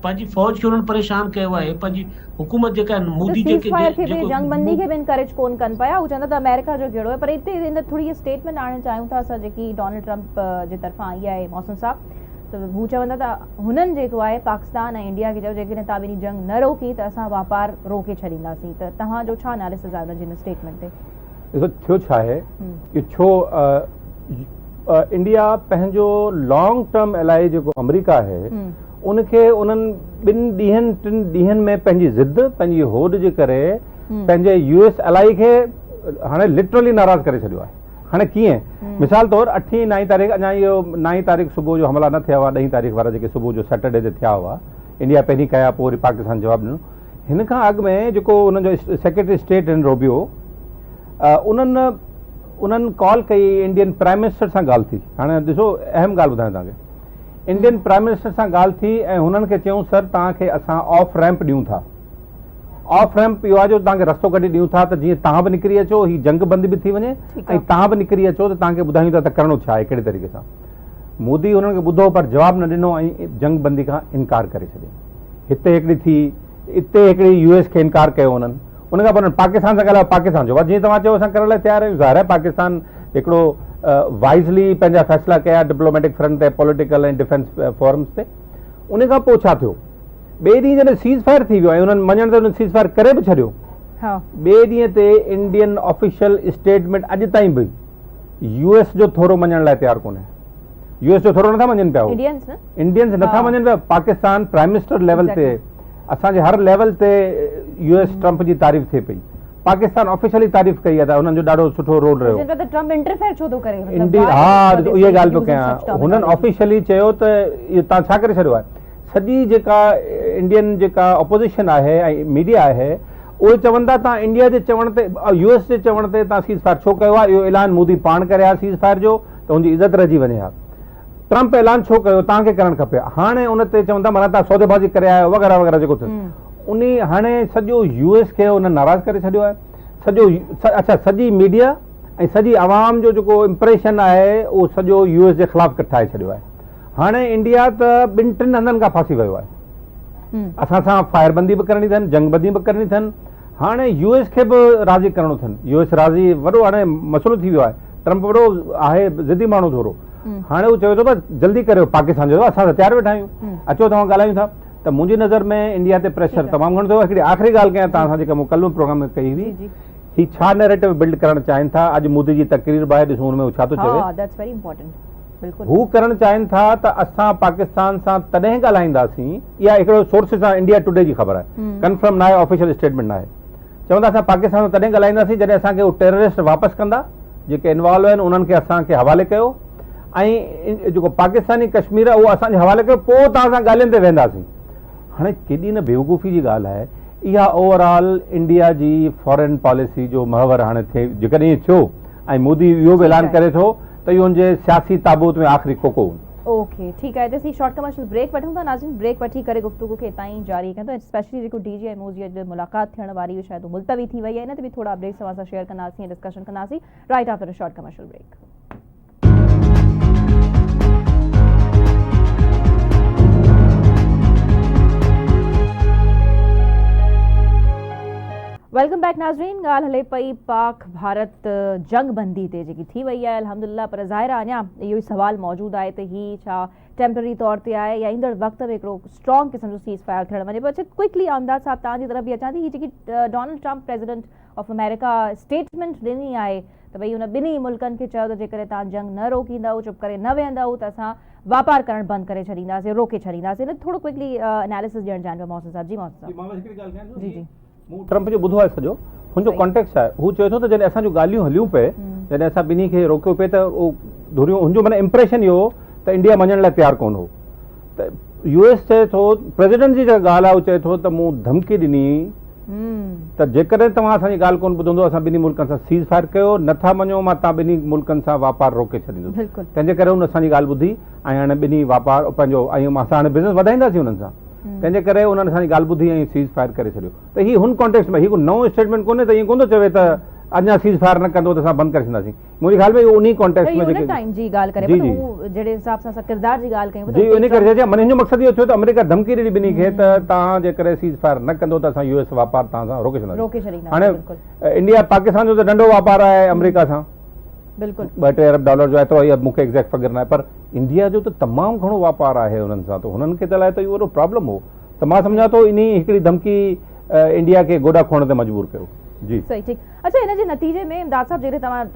پنهنجي فوج کي انهن پريشان ڪيو آهي پنهنجي حڪومت جيڪا آهي مودي سيز جيڪي فائر کي به جيڪو جنگ بندي کي به انڪريج ڪون ڪن پيا هو چون ٿا ته آمريڪا جو گهيڙو آهي پر هتي هن ٿوري اسٽيٽمينٽ آڻڻ چاهيون ٿا اسان جيڪي ڊونلڊ ٽرمپ جي طرفان آئي آهي محسن صاحب ته هو چون ٿا ته هنن جيڪو آهي پاڪستان ۽ انڊيا کي چيو جيڪڏهن توهان ٻنهي جنگ نه روڪي ته اسان واپار روڪي ڇڏينداسين ته توهان جو ڇا اناليسز آهي ان جي هن اسٽيٽمينٽ تي؟ ڏسو ٿيو ڇا آهي اهو ڇو انڊيا پنهنجو لانگ ٽرم الائي جيڪو آمريڪا آهي ان کي انهن ٻن ڏينهن ٽن ڏينهن ۾ پنهنجي ضد پنهنجي هوڏ جي ڪري پنهنجي يو ايس الائي کي هاڻي لٽرلي ناراض ڪري ڇڏيو آهي هاڻي ڪيئن مثال طور اٺين نائين تاريخ اڃا اهو نائين تاريخ صبح جو حملا نه ٿيا هئا ڏهين تاريخ وارا جيڪي صبح جو سيٽرڊي تي ٿيا هئا انڊيا پهرين ڪيا پوء وري پاڪستان جواب ڏنو هن کان اڳ ۾ جيڪو انهن جو سيڪريٽري اسٽيٽ آهن روبيو انهن انهن ڪال ڪئي انڊين پرائم منسٽر سان ڳالهه ٿي هاڻي ڏسو اهم ڳالهه ٻڌايان توهان کي انڊين پرائم منسٽر سان ڳالهه ٿي ۽ هنن کي چيائون سر توهان کي اسان آف ريمپ ڏيون ٿا آف ريمپ اهو آهي جو توهان کي رستو ڪڍي ڏيون ٿا ته جيئن توهان به نڪري اچو هي جنگ بند به ٿي وڃي ۽ توهان به نڪري اچو ته توهان کي ٻڌايون ٿا ته ڪرڻو ڇا آهي ڪهڙي طريقي سان مودي هنن کي ٻڌو پر جواب نه ڏنو ۽ جنگ بندي کان انڪار ڪري ڇڏيائين هتي هڪڙي ٿي، اتي هڪڙي يو ايس کي انڪار ڪيو انهن، ان کان پوء انهن پاڪستان سان ڳالهايو، پاڪستان چيو جيئن توهان چيو اسان ڪرڻ لاء تيار آهيون، ظاهر آهي پاڪستان هڪڙو وائزلي پنهنجا فيصلا ڪيا ڊپلوميٽڪ فرنٽ تي پوليٽيڪل ۽ ڊفينس فورمز تي، ان کان پوء ڇا ٿيو ٻئي ڏينهن جڏهن سيز فائر ٿي ويو ۽ انهن مڃڻ ته انهن سيز فائر ڪري به ڇڏيو، ٻئي ڏينهن تي انڊين آفيشل اسٽيٽمينٽ اڄ تائين به يو ايس جو ٿورو مڃڻ لاء تيار ڪونهي. يو ايس جو ٿورو نٿا مڃن پيا هو انڊينز نٿا مڃن پيا پاڪستان پرائم منسٽر ليول تي اسان جي هر ليول تي يو ايس ٽرمپ جي تعريف ٿئي پئي پاڪستان آفيشلي تعريف ڪئي آهي ته انهن جو ڏاڍو سٺو رول رهيو ٽرمپ انٽرفيئر ڇو ٿو ڪري ها اها ڳالهه پيو ڪيان هنن آفيشلي چيو ته اهو تان ڇا ڪري ڇڏيو آهي سڄي جيڪا انڊين جيڪا اپوزيشن آهي ۽ ميڊيا آهي اهي چون ٿا تان انڊيا جي چوڻ تي يو ايس جي چوڻ تي تان سيز فائر ڇو ڪيو آهي اهو اعلان مودي پاڻ ڪري ها سيز فائر جو ته هن جي عزت رهجي وڃي ها. ٽرمپ اعلان ڇو ڪيو توهان کي ڪرڻ کپي ها. هاڻي ان تي چون ٿا معنيٰ توهان سوديبازي ڪري آيا آهيو وغيره وغيره جيڪو ٿيو. انهي هاڻي سڄو يو ايس کي انهن ناراض ڪري ڇڏيو آهي. سڄو اڇا سڄي ميڊيا ۽ سڄي عوام جو جيڪو امپريشن آهي اهو سڄو يو ايس جي خلاف ٺاهي ڇڏيو آهي. هاڻي انڊيا ته ٻن ٽن هنڌن کان ڦاسي ويو آهي. اسان سان فائر بندي به ڪرڻي اٿن جنگ بندي به ڪرڻي اٿن. هاڻي يو ايس کي به راضي ڪرڻو اٿن. يو ايس راضي وڏو هاڻي مسئلو ٿي ويو آهي. ٽرمپ وڏو آهي ضدي ماڻهو ٿورو. هاڻي هو چوي ٿو بس جلدي ڪريو پاڪستان چوي ٿو اسان ته تيار ويٺا آهيون اچو توهان ڳالهايون ٿا. ته منهنجي نظر ۾ انڊيا تي پريشر تمام گهڻو ٿيو. هڪڙي آخري ڳالهه ڪيان توهان سان جيڪا مون ڪلهه به پروگرام ۾ ڪئي هئي، هي ڇا نيريٽو بلڊ ڪرڻ چاهين ٿا، اڄ مودي جي تقرير به آهي ڏسون ان ۾ هو ڇا ٿو چوي. هو ڪرڻ چاهين ٿا ته اسان پاڪستان سان تڏهن ڳالهائينداسين، اها هڪڙو سورسز سان انڊيا ٽوڊي جي خبر آهي، ڪنفرم ناهي آفيشل اسٽيٽمينٽ ناهي، چون ٿا اسان پاڪستان سان تڏهن ڳالهائينداسين جڏهن اسان کي هو ٽيررسٽ واپس ڪندا جيڪي انوالو آهن انهن کي اسان کي حوالي ڪيو ۽ جيڪو پاڪستاني ڪشمير آهي اهو اسان جي حوالي ڪيو پوء توهان سان ڳالهين تي ويهنداسين. هاڻي ڪيڏي نه بيوقوفي جي ڳالهه آهي اها اوور آل انڊيا جي فارين پاليسي جو محور هاڻي ٿئي جيڪڏهن ائين ٿيو ۽ مودي اهو به اعلان ڪري ٿو ته اهو ان جي سياسي تابوت ۾ آخري ڪوڪو هوندو. اوڪي ٺيڪ آهي تيسين شارٽ ڪمرشل بريڪ وٺون ٿا ناظرين بريڪ وٺي ڪري گفتگو کي اتان ئي جاري رکون ٿا اسپيشلي جيڪو ڊي جي ايم اوز جي اڄ ملاقات ٿيڻ واري هئي شايد ملتوي ٿي وئي آهي ان تي به ٿورا اپڊيٽس اوهان سان شيئر ڪنداسين ۽ ڊسڪشن ڪنداسين right after a short commercial break. Welcome back ناظرين ڳالهه هلي پئي پاڪ ڀارت جنگ بندي تي جيڪي ٿي وئي آهي الحمدلله پر ظاهر آهي اڃا اهو ئي سوال موجود آهي ته هي ڇا ٽيمپرري طور تي آهي يا ايندڙ وقت ۾ هڪڙو اسٽرانگ قسم جو سيز فائر ٿيڻ وڃي پيو اڇا ڪوئڪلي امداد صاحب توهان جي طرف به اچان ٿي هي جيڪي Donald Trump president of America statement ڏني آهي ته ڀئي هن ٻنهي ملڪن کي چيو ته جيڪڏهن توهان جنگ نه روڪيندؤ چپ ڪري نه ويهندؤ ته اسان واپار ڪرڻ بند ڪري ڇڏينداسين روڪي ڇڏينداسين ان تي ٿورو ڪوئڪلي اناليسس ڏيڻ چاهيان پيا محسن صاحب جي محسن صاحب. جي مان بس هڪڙي ڳالهه ڪيان ٿو جي جي. مون ٽرمپ جو ٻڌو آهي سڄو هن جو ڪانٽيڪسٽ ڇا آهي هو چئي ٿو ته جڏهن اسان جون ڳالهيون هليون پئي جڏهن اسان ٻنهي کي روڪيو پئي ته اهو ڌريون هن جو معنيٰ امپريشن اهو هو ته انڊيا مڃڻ لاء تيار ڪونه هو ته يو ايس چئي ٿو پريزيڊنٽ جي جيڪا ڳالهه آهي هو چئي ٿو ته مون ڌمڪي ڏني ته جيڪڏهن توهان اسان جي ڳالهه ڪونه ٻڌندو اسان ٻنهي ملڪن سان سيز فائر ڪيو نه ٿا مڃو مان توهان ٻنهي ملڪن سان واپار روڪي ڇڏيندس تنهن جي ڪري هن اسان جي ڳالهه ٻڌي ۽ هاڻي ٻنهي واپار پنهنجو ۽ اسان هاڻي بزنس وڌائينداسين انهن سان تنهن جي ڪري انهن اسان جي ڳالهه ٻڌي ۽ سيز فائر ڪري ڇڏيو ته هي هن ڪانٽيڪسٽ ۾ هي ڪو نئون اسٽيٽمينٽ ڪونهي ته ائين ڪونه ٿو چوي ته اڃا سيز فائر نه ڪندو ته اسان بند ڪري ڇڏينداسين منهنجي خيال ۾ اهو انهي ڪانٽيڪسٽ ۾ جيڪي ٽائيم جي ڳالهه ڪري پيو ته هو جهڙي حساب سان اسان ڪردار جي ڳالهه ڪيون جي انهي ڪري چئجي معني هن جو مقصد اهو ٿيو ته آمريڪا ڌمڪي ڏني ٻنهي کي ته توهان جيڪڏهن سيز فائر نه ڪندو ته اسان يو ايس واپار توهان سان روڪي ڇڏينداسين هاڻي انڊيا پاڪستان جو ته ننڍو واپار آهي آمريڪا سان بلڪل ٻه ٽي ارب ڊالر جو ايترو آهي مون کي ايگزيڪٽ فگر ناهي پر انڊيا جو ته تمام گهڻو واپار آهي انهن سان ته هنن کي ته الائي ته اهو وڏو پرابلم هو ته مان سمجهان ٿو انهي هڪڙي ڌمڪي انڊيا کي گوڏا کوهڻ تي مجبور ڪيو جي. صحيح ٺيڪ اڇا ان جي نتيجي ۾ امداد صاحب جيڪڏهن توهان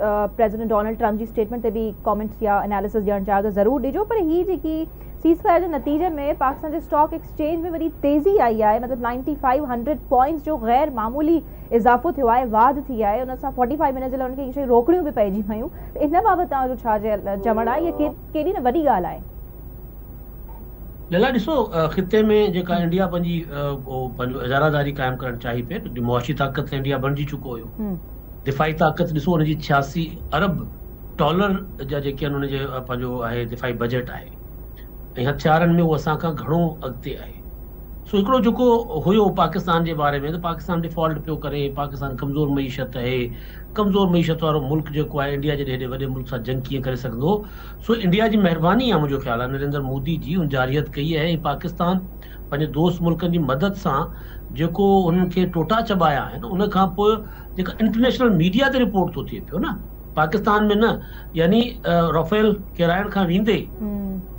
پريزيڊنٽ ڊونلڊ ٽرمپ جي اسٽيٽمينٽ تي به ڪامينٽس يا اناليسس ڏيڻ چاهيو ته ضرور ڏجو پر هي جيڪي سيز فائر جي نتيجي ۾ پاڪستان جي اسٽاڪ ايڪسچينج ۾ وڏي تيزي آئي آهي مطلب نائنٽي فائيو هنڊريڊ پوائنٽس جو غير معمولي اضافو ٿيو آهي واڌ ٿي آهي ان سان فورٽي فائيو منٽس جي لاء ان کي اهي شيون روڪڻيون به پئجي ويون ته ان بابت توهان جو ڇا چوڻ آهي اها ڪيڏي نه وڏي ڳالهه آهي. ليلا ڏسو خطي ۾ جيڪا انڊيا پنهنجي پنهنجو اجاره داري قائم ڪرڻ چاهي پئي ته معاشي طاقت ته انڊيا بڻجي چڪو هيو دفاعي طاقت ڏسو ان جي 86 ارب ڊالر جا جيڪي آهن ان جي پنهنجو آهي دفاعي بجيٽ آهي ۽ هٿيارن ۾ هو اسان کان گهڻو اڳتي آهي سو هڪڙو جيڪو هيو پاڪستان جي باري ۾ ته پاڪستان ڊيفالٽ پيو ڪري پاڪستان ڪمزور معيشت آهي ڪمزور معيشت وارو ملڪ جيڪو آهي انڊيا جيڏي هيڏي وڏي ملڪ سان جنگ ڪيئن ڪري سگهندو سو انڊيا جي مهرباني آهي منهنجو خيال آهي نريندر مودي جي هن جارحيت ڪئي آهي ۽ پاڪستان پنهنجي دوست ملڪن جي مدد سان جيڪو هنن کي ٽوٽا چٻايا آهن ان کان پوء جيڪا انٽرنيشنل ميڊيا تي رپورٽ ٿو ٿئي پيو نه پاڪستان ۾ نه يعني رافيل ڪيرائڻ کان ويندي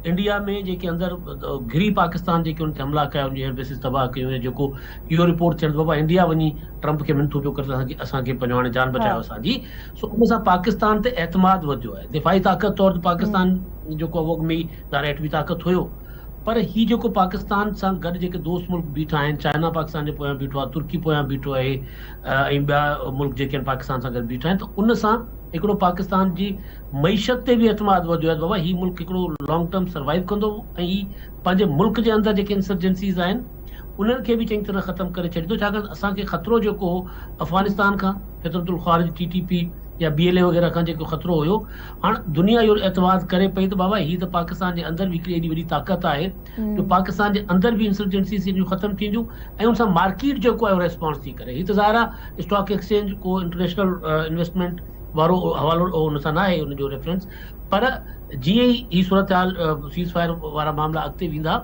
انڊيا ۾ جيڪي اندر گهري پاڪستان جيڪي ان تي حملا ڪيا ان جي ايئر بيسز تباهه ڪيون يا جيڪو اهو رپورٽ ٿيڻ ته بابا انڊيا وڃي ٽرمپ کي منٿون پيو ڪري ته اسان کي اسان کي پنهنجو هاڻي جان بچايو اسان جي سو ان سان پاڪستان تي اعتماد وڌيو آهي دفاعي طاقت طور ته پاڪستان جيڪو اڳ ۾ ئي ظاهر ايٽمي طاقت هيو پر هي جيڪو پاڪستان سان گڏ جيڪي دوست ملڪ بيٺا آهن، چائنا پاڪستان جي پويان بيٺو آهي، ترڪي پويان بيٺو آهي ۽ ٻيا ملڪ جيڪي آهن پاڪستان سان گڏ بيٺا آهن ته ان سان هڪڙو پاڪستان جي معيشت تي به اعتماد وڌيو آهي ته بابا هي ملڪ هڪڙو لانگ ٽرم سروائيو ڪندو ۽ هي پنهنجي ملڪ جي اندر جيڪي انسرجنسيز آهن انهن کي به چڱي طرح ختم ڪري ڇڏيندو ڇاڪاڻ ته اسان کي خطرو جيڪو هو افغانستان کان فتنة الخوارج ٽي ٽي پي يا بي ايل اي وغيره کان جيڪو خطرو هيو هاڻ دنيا اهو اعتماد ڪري پئي ته بابا هي ته پاڪستان جي اندر به هڪڙي ايڏي وڏي طاقت آهي جو پاڪستان جي اندر به انسرجنسيز ايڏيون ختم ٿينديون ۽ ان سان مارڪيٽ جيڪو آهي ريسپانس ٿي ڪري هي ته ظاهر آهي اسٽاڪ ايڪسچينج ڪو انٽرنيشنل انويسٽمينٽ وارو حوالو ان سان ناهي ان جو ريفرنس پر جيئن ئي هي صورتحال سيز فائر وارا معاملا اڳتي ويندا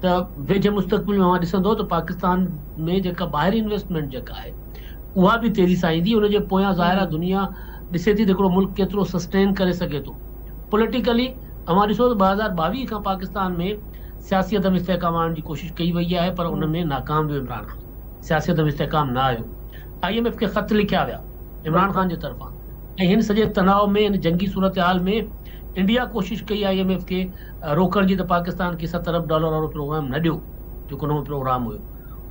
ته ويجهي مستقبل ۾ اوهان ڏسندو ته پاڪستان ۾ جيڪا ٻاهرين انويسٽمينٽ جيڪا آهي اها به تيزي سان ايندي، ان جي پويان ظاهر آهي دنيا ڏسي ٿي ته هڪڙو ملڪ ڪيترو سسٽين ڪري سگهي ٿو. پوليٽيڪلي اوهان ڏسو ته 2022 کان پاڪستان ۾ سياسي عدم استحڪام آڻڻ جي ڪوشش ڪئي وئي آهي پر ان ۾ ناڪام ويو عمران خان سياسي عدم استحڪام نه آيو I M F کي خط لکيا ويا عمران خان جي طرفان ۽ هن سڄي تناء ۾ هن جنگي صورتحال ۾ انڊيا ڪوشش ڪئي I M F کي روڪڻ جي ته پاڪستان کي ست ارب ڊالر وارو پروگرام نه ڏيو جيڪو نئون پروگرام هيو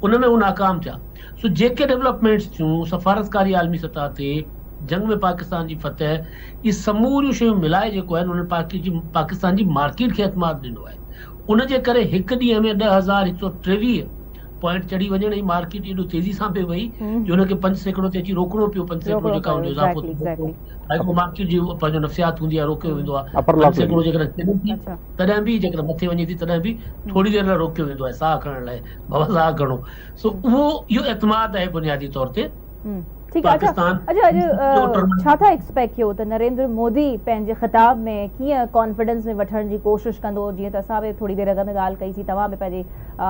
ان ۾ هو ناڪام ٿيا سو جيڪي ڊولپمينٽس ٿيون سفارتڪاري عالمي سطح تي جنگ ۾ پاڪستان جي فتح اهي سموريون شيون ملائي جيڪو آهي انهن پاڪستان جي مارڪيٽ کي اعتماد ڏنو آهي ان جي ڪري هڪ ڏينهن ۾ 10,123 پوائنٽ چڙهي وڃڻ ۽ مارڪيٽ ايڏو تيزي سان پئي وئي جو ان کي 5% تي اچي روڪڻو پيو 5% جيڪا ان جو اضافو ٿيو هڪ مارڪيٽ جي پنهنجو نفسيات هوندي آهي روڪيو ويندو آهي 5% جيڪڏهن چڙهي ٿي تڏهن به جيڪڏهن مٿي وڃي ٿي تڏهن به ٿوري دير لاء روڪيو ويندو آهي ساهه کڻڻ لاء بابا ساهه کڻو سو اهو اهو اعتماد آهي بنيادي طور تي ٺيڪ آهي اڇا اڇا اڄ ڇا ٿا ايڪسپيڪٽ ڪيو ته نريندر مودي پنهنجي خطاب ۾ ڪيئن ڪانفيڊنس ۾ وٺڻ جي ڪوشش ڪندو جيئن ته اسان به ٿوري دير اڳ ۾ ڳالهه ڪئي سي توهان به پنهنجي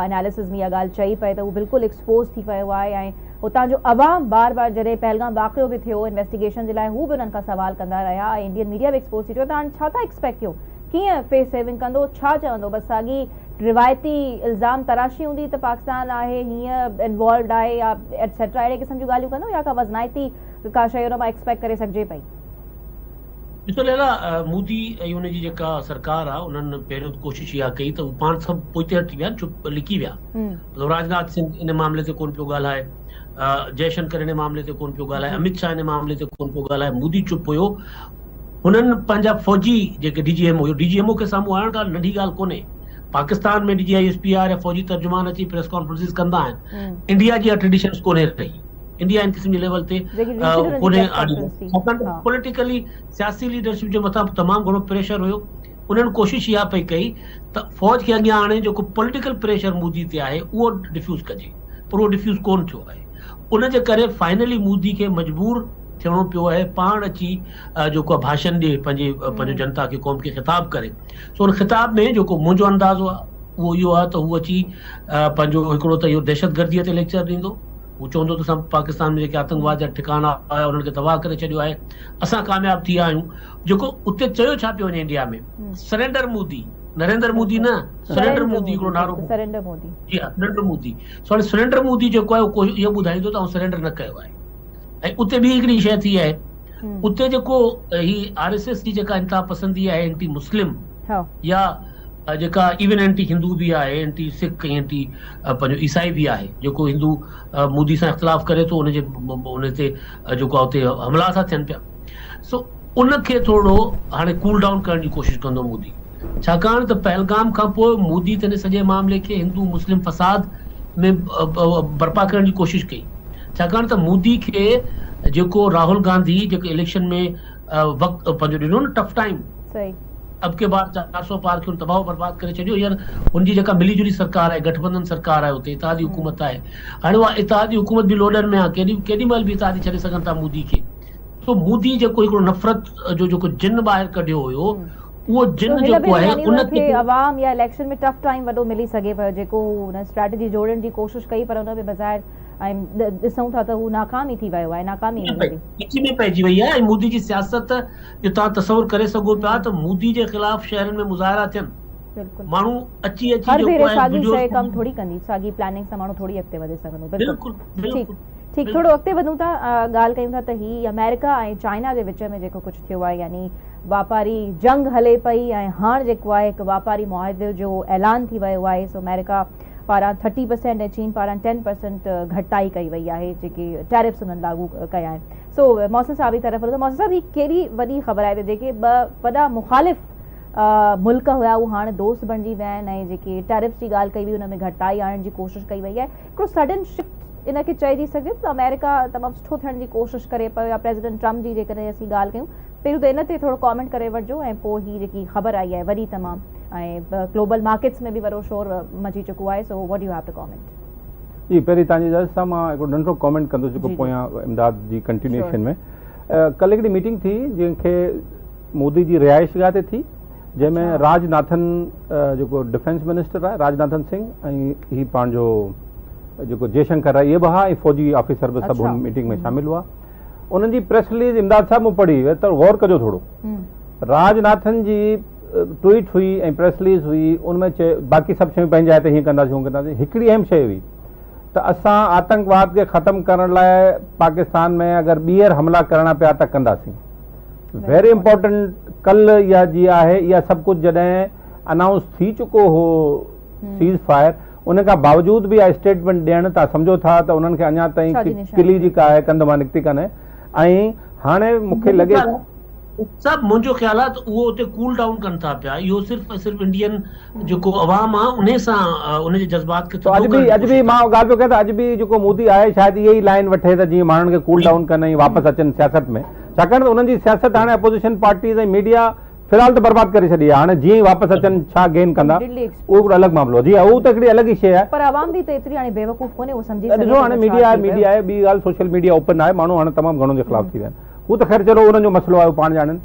اناليسز ۾ اها ڳالهه چئي پئي ته هو بلڪل ايڪسپوز ٿي ويو آهي ۽ هتان جو عوام بار بار جڏهن پهلگام واقعو به ٿيو انويسٽيگيشن جي لاء هو به انهن کان سوال ڪندا رهيا ۽ انڊين ميڊيا به ايڪسپوز ٿي چڪو ته هاڻي ڇا ٿا ايڪسپيڪٽ ڪيو ڪيئن فيس سيونگ ڪندو ڇا چوندو بس ساڳي روايتي الزام تراشي هوندي ته پاڪستان آهي هيئن انوالوڊ آهي يا ايٽسيٽرا اهڙي قسم جون ڳالهيون ڪندو يا ڪا وزنائتي ڪا شيء ان مان ايڪسپيڪٽ ڪري سگهجي پئي. ڏسو ليلا مودي ۽ ان جي جيڪا سرڪار آهي انهن پهريون ته ڪوشش اها ڪئي ته هو پاڻ سڀ پوئتي هٽي ويا چپ لڪي ويا مطلب راجناٿ سنگهه ان معاملي تي ڪونه پيو ڳالهائي جئي شنڪر ان معاملي تي ڪونه پيو ڳالهائي امت شاهه ان معاملي تي ڪونه پيو ڳالهائي مودي چپ هيو هنن پنهنجا فوجي جيڪي ڊي جي ايم او هيو ڊي جي ايم او کي سامهون آڻڻ ڪا ننڍي ڳالهه ڪونهي. Pakistan ۾ D G I S P R يا فوجي ترجمان اچي پريس ڪانفرنسز ڪندا آهن. انڊيا جي اها ٽريڊيشنز ڪونهي رهي. انڊيا ان قسم جي ليول تي ڪونهي آڻيندو. ڇاڪاڻ ته پوليٽيڪلي سياسي ليڊرشپ جي مٿان به تمام گهڻو پريشر هيو. انهن ڪوشش اها پئي ڪئي ته فوج کي اڳيان آڻي جيڪو پوليٽيڪل پريشر مودي تي آهي اهو ڊفيوز ڪجي پر اهو ڊفيوز ڪونه ٿيو آهي. ان جي ڪري فائنلي مودي کي مجبور ٿيڻو پيو آهي پاڻ اچي جيڪو آهي ڀاشن ڏي پنهنجي پنهنجو جنتا کي قوم کي خطاب ڪري سو ان خطاب ۾ جيڪو منهنجو اندازو آهي اهو اهو آهي ته هو اچي پنهنجو هڪڙو ته اهو دهشتگردي تي ليڪچر ڏيندو هو چوندو ته اسان پاڪستان ۾ جيڪي آتنڪواد جا ٺڪاڻا هيا انهن کي تباهه ڪري ڇڏيو آهي اسان ڪامياب ٿي ويا آهيون جيڪو اتي چيو ڇا پيو وڃي انڊيا ۾ سرينڊر مودي نريندر مودي نه سرينڊر مودي هڪڙو نعرو سرينڊر مودي جي ها سرينڊر مودي سو هاڻي سرينڊر مودي جيڪو آهي اهو اهو ٻڌائيندو ته آئون سرينڊر نه ڪيو آهي ۽ اتي ٻي هڪڙي شيء ٿي آهي اتي جيڪو هي آر ايس ايس جي جيڪا انتها پسندي آهي اينٽي مسلم يا جيڪا ايون اينٽي هندو به آهي اينٽي سک ۽ اينٽي پنهنجو عيسائي به آهي جيڪو هندو مودي سان اختلاف ڪري ٿو ان جي ان تي جيڪو آهي اتي حملا ٿا ٿين پيا سو ان کي ٿورو هاڻي ڪول ڊائون ڪرڻ جي ڪوشش ڪندو مودي ڇاڪاڻ ته پهلگام کان پوء مودي ته ان سڄي معاملي کي هندو مسلم فساد ۾ برپا ڪرڻ جي ڪوشش ڪئي ڇاڪاڻ ته مودي کي جيڪو راهول گانڌي جيڪو اليڪشن ۾ وقت پنهنجو ڏنو نه ٽف ٽائيم اب ڪي بار 400 پار کي تباهه و برباد ڪري ڇڏيو هينئر هن جي جيڪا ملي جلي سرڪار آهي گٺبنڌن سرڪار آهي اتي اتحادي حڪومت آهي هاڻي اها اتحادي حڪومت به لوڏن ۾ آهي ڪيڏي ڪيڏي مهل به اتحادي ڇڏي سگهن ٿا مودي کي سو مودي جيڪو هڪڙو نفرت جو جيڪو جن ٻاهر ڪڍيو هيو اهو جن جيڪو آهي ان کي عوام يا اليڪشن ۾ ٽف ٽائيم وڏو ملي سگهي پيو جيڪو هو ان اسٽريٽجي جوڙڻ جي ڪوشش ڪئي پر ان ۾ بظاهر ۽ ڏسون ٿا ته هو ناڪام ئي ٿي ويو آهي ناڪامي ملندي. ڳچي ۾ پئجي وئي آهي ۽ مودي جي سياست جو توهان تصور ڪري سگهو پيا ته مودي جي خلاف شهرن ۾ مظاهرا ٿين ماڻهو اچي اچي هر ڀيري ساڳي شيء ڪم ٿوري ڪندي ساڳي پلاننگ سان ماڻهو ٿوري اڳتي وڌي سگهندو بلڪل ٺيڪ ٺيڪ ٿورو اڳتي وڌون ٿا ڳالهه ڪيون ٿا ته هي آمريڪا ۽ چائنا جي وچ ۾ جيڪو ڪجهه ٿيو آهي يعني واپاري جنگ هلي پئي ۽ هاڻ جيڪو آهي هڪ واپاري معاهدي جو اعلان ٿي ويو آهي سو آمريڪا پاران ٿرٽي پرسينٽ ۽ چين پاران ٽين پرسينٽ گهٽتائي ڪئي وئي آهي جيڪي ٽيرفس انهن لاڳو ڪيا آهن سو محسن صاحب جي طرف هلون ته محسن صاحب هي ڪيڏي وڏي خبر آهي ته جيڪي ٻه وڏا مخالف ملڪ هيا اهي هاڻ دوست بڻجي ويا آهن ۽ جيڪي ٽيرفس جي ڳالهه ڪئي وئي ان ۾ گهٽتائي آڻڻ جي ڪوشش ڪئي وئي آهي هڪڙو سڊن شفٽ ان کي چئجي سگهجي ٿو ته آمريڪا تمام سٺو ٿيڻ جي ڪوشش ڪري پيو يا پريزيڊنٽ ٽرمپ جي جيڪڏهن اسين ڳالهه ڪيون پهريون ته ان تي ٿورو ڪامينٽ ڪري وٺجو ۽ پوء هي جيڪي خبر آئي آهي وڏي تمام ۽ گلوبل مارڪيٽس ۾ به وڏو شور مچي چڪو آهي so what you have to comment. جي پهرين توهان جي اجازت سان مان هڪڙو ننڍڙو ڪامينٽ ڪندس جيڪو پويان امداد جي ڪنٽينيوشن ۾ ڪلهه هڪڙي ميٽنگ ٿي جنهن کي مودي جي رهائش گاهه تي ٿي جنهن ۾ راج ناٿن جيڪو ڊفينس منسٽر آهي راج ناٿن سنگهه ۽ هي پنهنجو جيڪو جي شنڪر آهي اهي به هئا ۽ فوجي آفيسر به سڀ هن ميٽنگ ۾ شامل هئا انهن جي پريس رليز امداد صاحب مون پڙهي ته غور ڪجو ٿورو راج ناٿن جي ٽوئيٽ هئي ۽ پريس رليز هئي ان ۾ چيو باقي سڀ شيون پنهنجي جاء تي هيئن ڪنداسين هونئن ڪنداسين هڪڙي اهم شيء هئي ته اسان آتنڪواد کي ختم ڪرڻ لاء پاڪستان ۾ اگر ٻيهر حملا ڪرڻا پيا ته ڪنداسين ويري امپورٽنٽ ڪل اها جي آهي اها سڀ ڪجهه جڏهن انائونس ٿي چڪو هو سيز فائر ان کان باوجود به اها اسٽيٽمينٽ ڏيڻ تان سمجهو ٿا ته انهن کي اڃا تائين ڪلي جيڪا آهي ڪنڌ مان نڪتي ڪانهي ۽ هاڻي مون کي لڳي صاحب منهنجو خيال آهي ته اهو اتي ڪول ڊائون ڪن ٿا پيا اهو صرف ۽ صرف انڊين جيڪو عوام آهي انهي سان ان جي جذبات کي ٿڌو ڪرڻ جي اڄ به مان ڳالهه پيو ڪيان ته اڄ به جيڪو مودي آهي شايد اها ئي لائين وٺي ته جيئن ماڻهن کي ڪول ڊائون ڪن ۽ واپس اچن سياست ۾ ڇاڪاڻ ته انهن جي سياست هاڻي اپوزيشن پارٽيز ۽ ميڊيا في الحال ته برباد ڪري ڇڏي آهي هاڻي جيئن ئي واپس اچن ڇا گين ڪندا اهو هڪڙو الڳ معاملو جي اهو ته هڪڙي الڳ ئي شيء آهي. پر عوام به ته ايتري هاڻي بيوقوف ڪونهي اهو سمجهي سگهي ڏسو هاڻي ميڊيا آهي ميڊيا آهي ٻي ڳالهه سوشل ميڊيا اوپن آهي ماڻهو هاڻي تمام گهڻو جي خلاف ٿي ويا آهن هو ته خير چلو انهن جو مسئلو آهي هو پاڻ ڄاڻن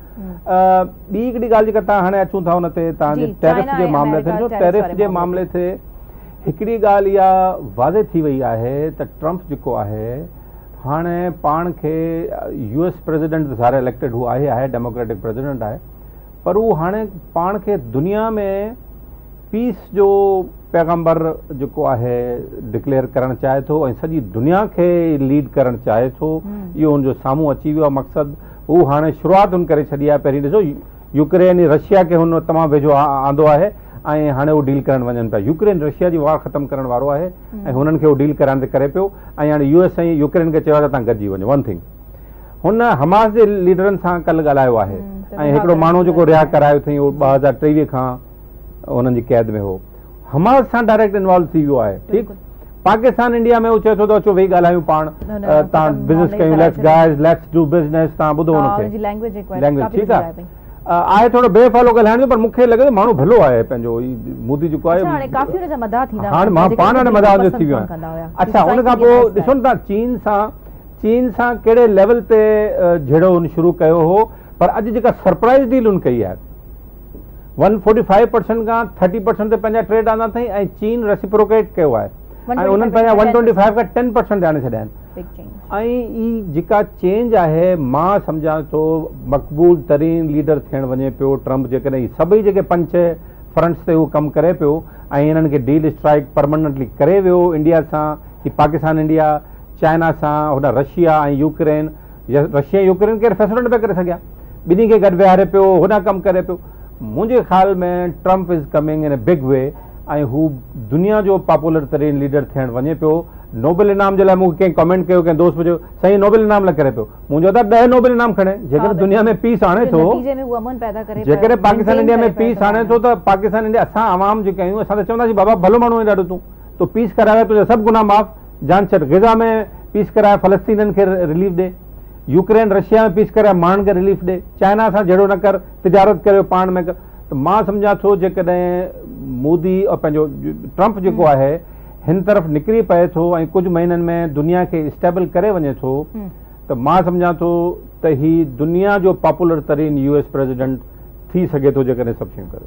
ٻي هڪڙي ڳالهه جيڪا تان هاڻي اچون ٿا ان تي تان جي ٽيرف جي معاملي تي ڏسو ٽيرف جي معاملي تي هڪڙي ڳالهه اها واضح ٿي وئي آهي ته ٽرمپ جيڪو آهي هاڻي پاڻ کي يو ايس پريزيڊنٽ ته ظاهر اليڪٽيڊ هو آهي آهي ڊيموڪريٽڪ پريزيڊنٽ آهي پر هو هاڻي پاڻ کي دنيا ۾ پيس جو پيغمبر جيڪو آهي ڊڪليئر ڪرڻ چاهي ٿو ۽ سڄي دنيا کي ليڊ ڪرڻ چاهي ٿو اهو هن جو سامهون اچي ويو آهي مقصد هو هاڻي شروعات هن ڪري ڇڏي آهي پهرين ڏسو يوڪرين ۽ رشيا کي هن تمام ويجهو آندو آهي ۽ هاڻي هو ڊيل ڪرڻ وڃن پيا يوڪرين رشيا جي وار ختم ڪرڻ وارو آهي ۽ هنن کي هو ڊيل ڪرائڻ تي ڪري پيو ۽ هاڻي يو ايس ۽ يوڪرين کي چيو آهي ته توهان گڏجي وڃو ون ٿنگ هن حماس جي ليڊرن سان ڪلهه ڳالهايو آهي ۽ هڪڙو ماڻهو جيڪو رها ڪرايو اٿئي اهو 2023 کان انهن جي قيد ۾ هو حماس سان ڊائريڪٽ انوالو ٿي ويو آهي ٺيڪ پاڪستان انڊيا ۾ هو چئي ٿو ته اچو ويهي ڳالهايون پاڻ تان بزنس ڪيون let's guys let's do business تان ٻڌو هن کي لينگويج ٺيڪ آهي آهي ٿورو بي فالو ڳالهائڻ جو پر مون کي لڳي ٿو ماڻهو ڀلو آهي پنهنجو هي مودي جيڪو آهي هاڻي ڪافي ان جا مداح ٿيندا هاڻي مان پاڻ هاڻي مداح جو ٿي ويو آهيان اڇا ان کان پوء ڏسو نه تان چين سان چين سان ڪهڙي ليول تي جهيڙو هن شروع ڪيو هو پر اڄ جيڪا سرپرائز ڊيل هن ڪئي آهي ون فورٽي فائيو پرسنٽ کان ٿرٽي پرسنٽ تي پنهنجا ٽريڊ آندا اٿئي ۽ چين ريسيپروڪيٽ ڪيو آهي ۽ انهن پنهنجا ون ٽوئنٽي فائيو کان ٽين پرسنٽ تي آڻي ڇڏيا آهن ۽ هي جيڪا چينج آهي مان سمجهان ٿو مقبول ترين ليڊر ٿيڻ وڃي پيو ٽرمپ جيڪڏهن هي سڀئي جيڪي پنج ڇهه فرنٽس تي هو ڪم ڪري پيو ۽ انهن کي ڊيل اسٽرائيڪ پرماننٽلي ڪري ويو انڊيا سان هي پاڪستان انڊيا چائنا سان هوڏانهن رشيا ۽ يوڪرين رشيا ۽ يوڪرين ڪير فيصلو نه پيا ڪري سگهيا ٻنهي کي گڏ ويهاري پيو هوڏانهن ڪم ڪري پيو منهنجي خيال ۾ Trump is coming in a big way ۽ هو دنيا جو پاپولر ترين ليڊر ٿيڻ وڃي پيو نوبل انعام جي لاء مون کي ڪنهن ڪمينٽ ڪيو ڪنهن دوست پڇيو سائين نوبل انعام لاء ڪري پيو مون چيو ته 10 نوبل انعام کڻي جيڪڏهن دنيا ۾ پيس آڻي ٿو جيڪڏهن پاڪستان انڊيا ۾ پيس آڻي ٿو ته پاڪستان انڊيا اسان عوام جيڪي آهيون اسان ته چونداسين بابا ڀلو ماڻهو آهين ڏاڍو تون تو پيس ڪرايو آهي تنهنجا سڀ گناهه معاف جان ڇڏ غزه ۾ پيس ڪراء فلسطينين کي رليف ڏي يوڪرين رشيا ۾ پيس ڪراء ماڻهن کي رليف ڏي چائنا سان جهيڙو نه ڪر تجارت ڪريو پاڻ ۾ ته مان سمجهان ٿو جيڪڏهن مودي اور پنهنجو ٽرمپ جيڪو آهي هن طرف نڪري پئي ٿو ۽ ڪجهه مهينن ۾ دنيا کي اسٽيبل ڪري وڃي ٿو ته مان سمجهان ٿو ته هي دنيا جو پاپولر ترين يو ايس پريزيڊنٽ ٿي سگهي ٿو جيڪڏهن سڀ شيون ڪري.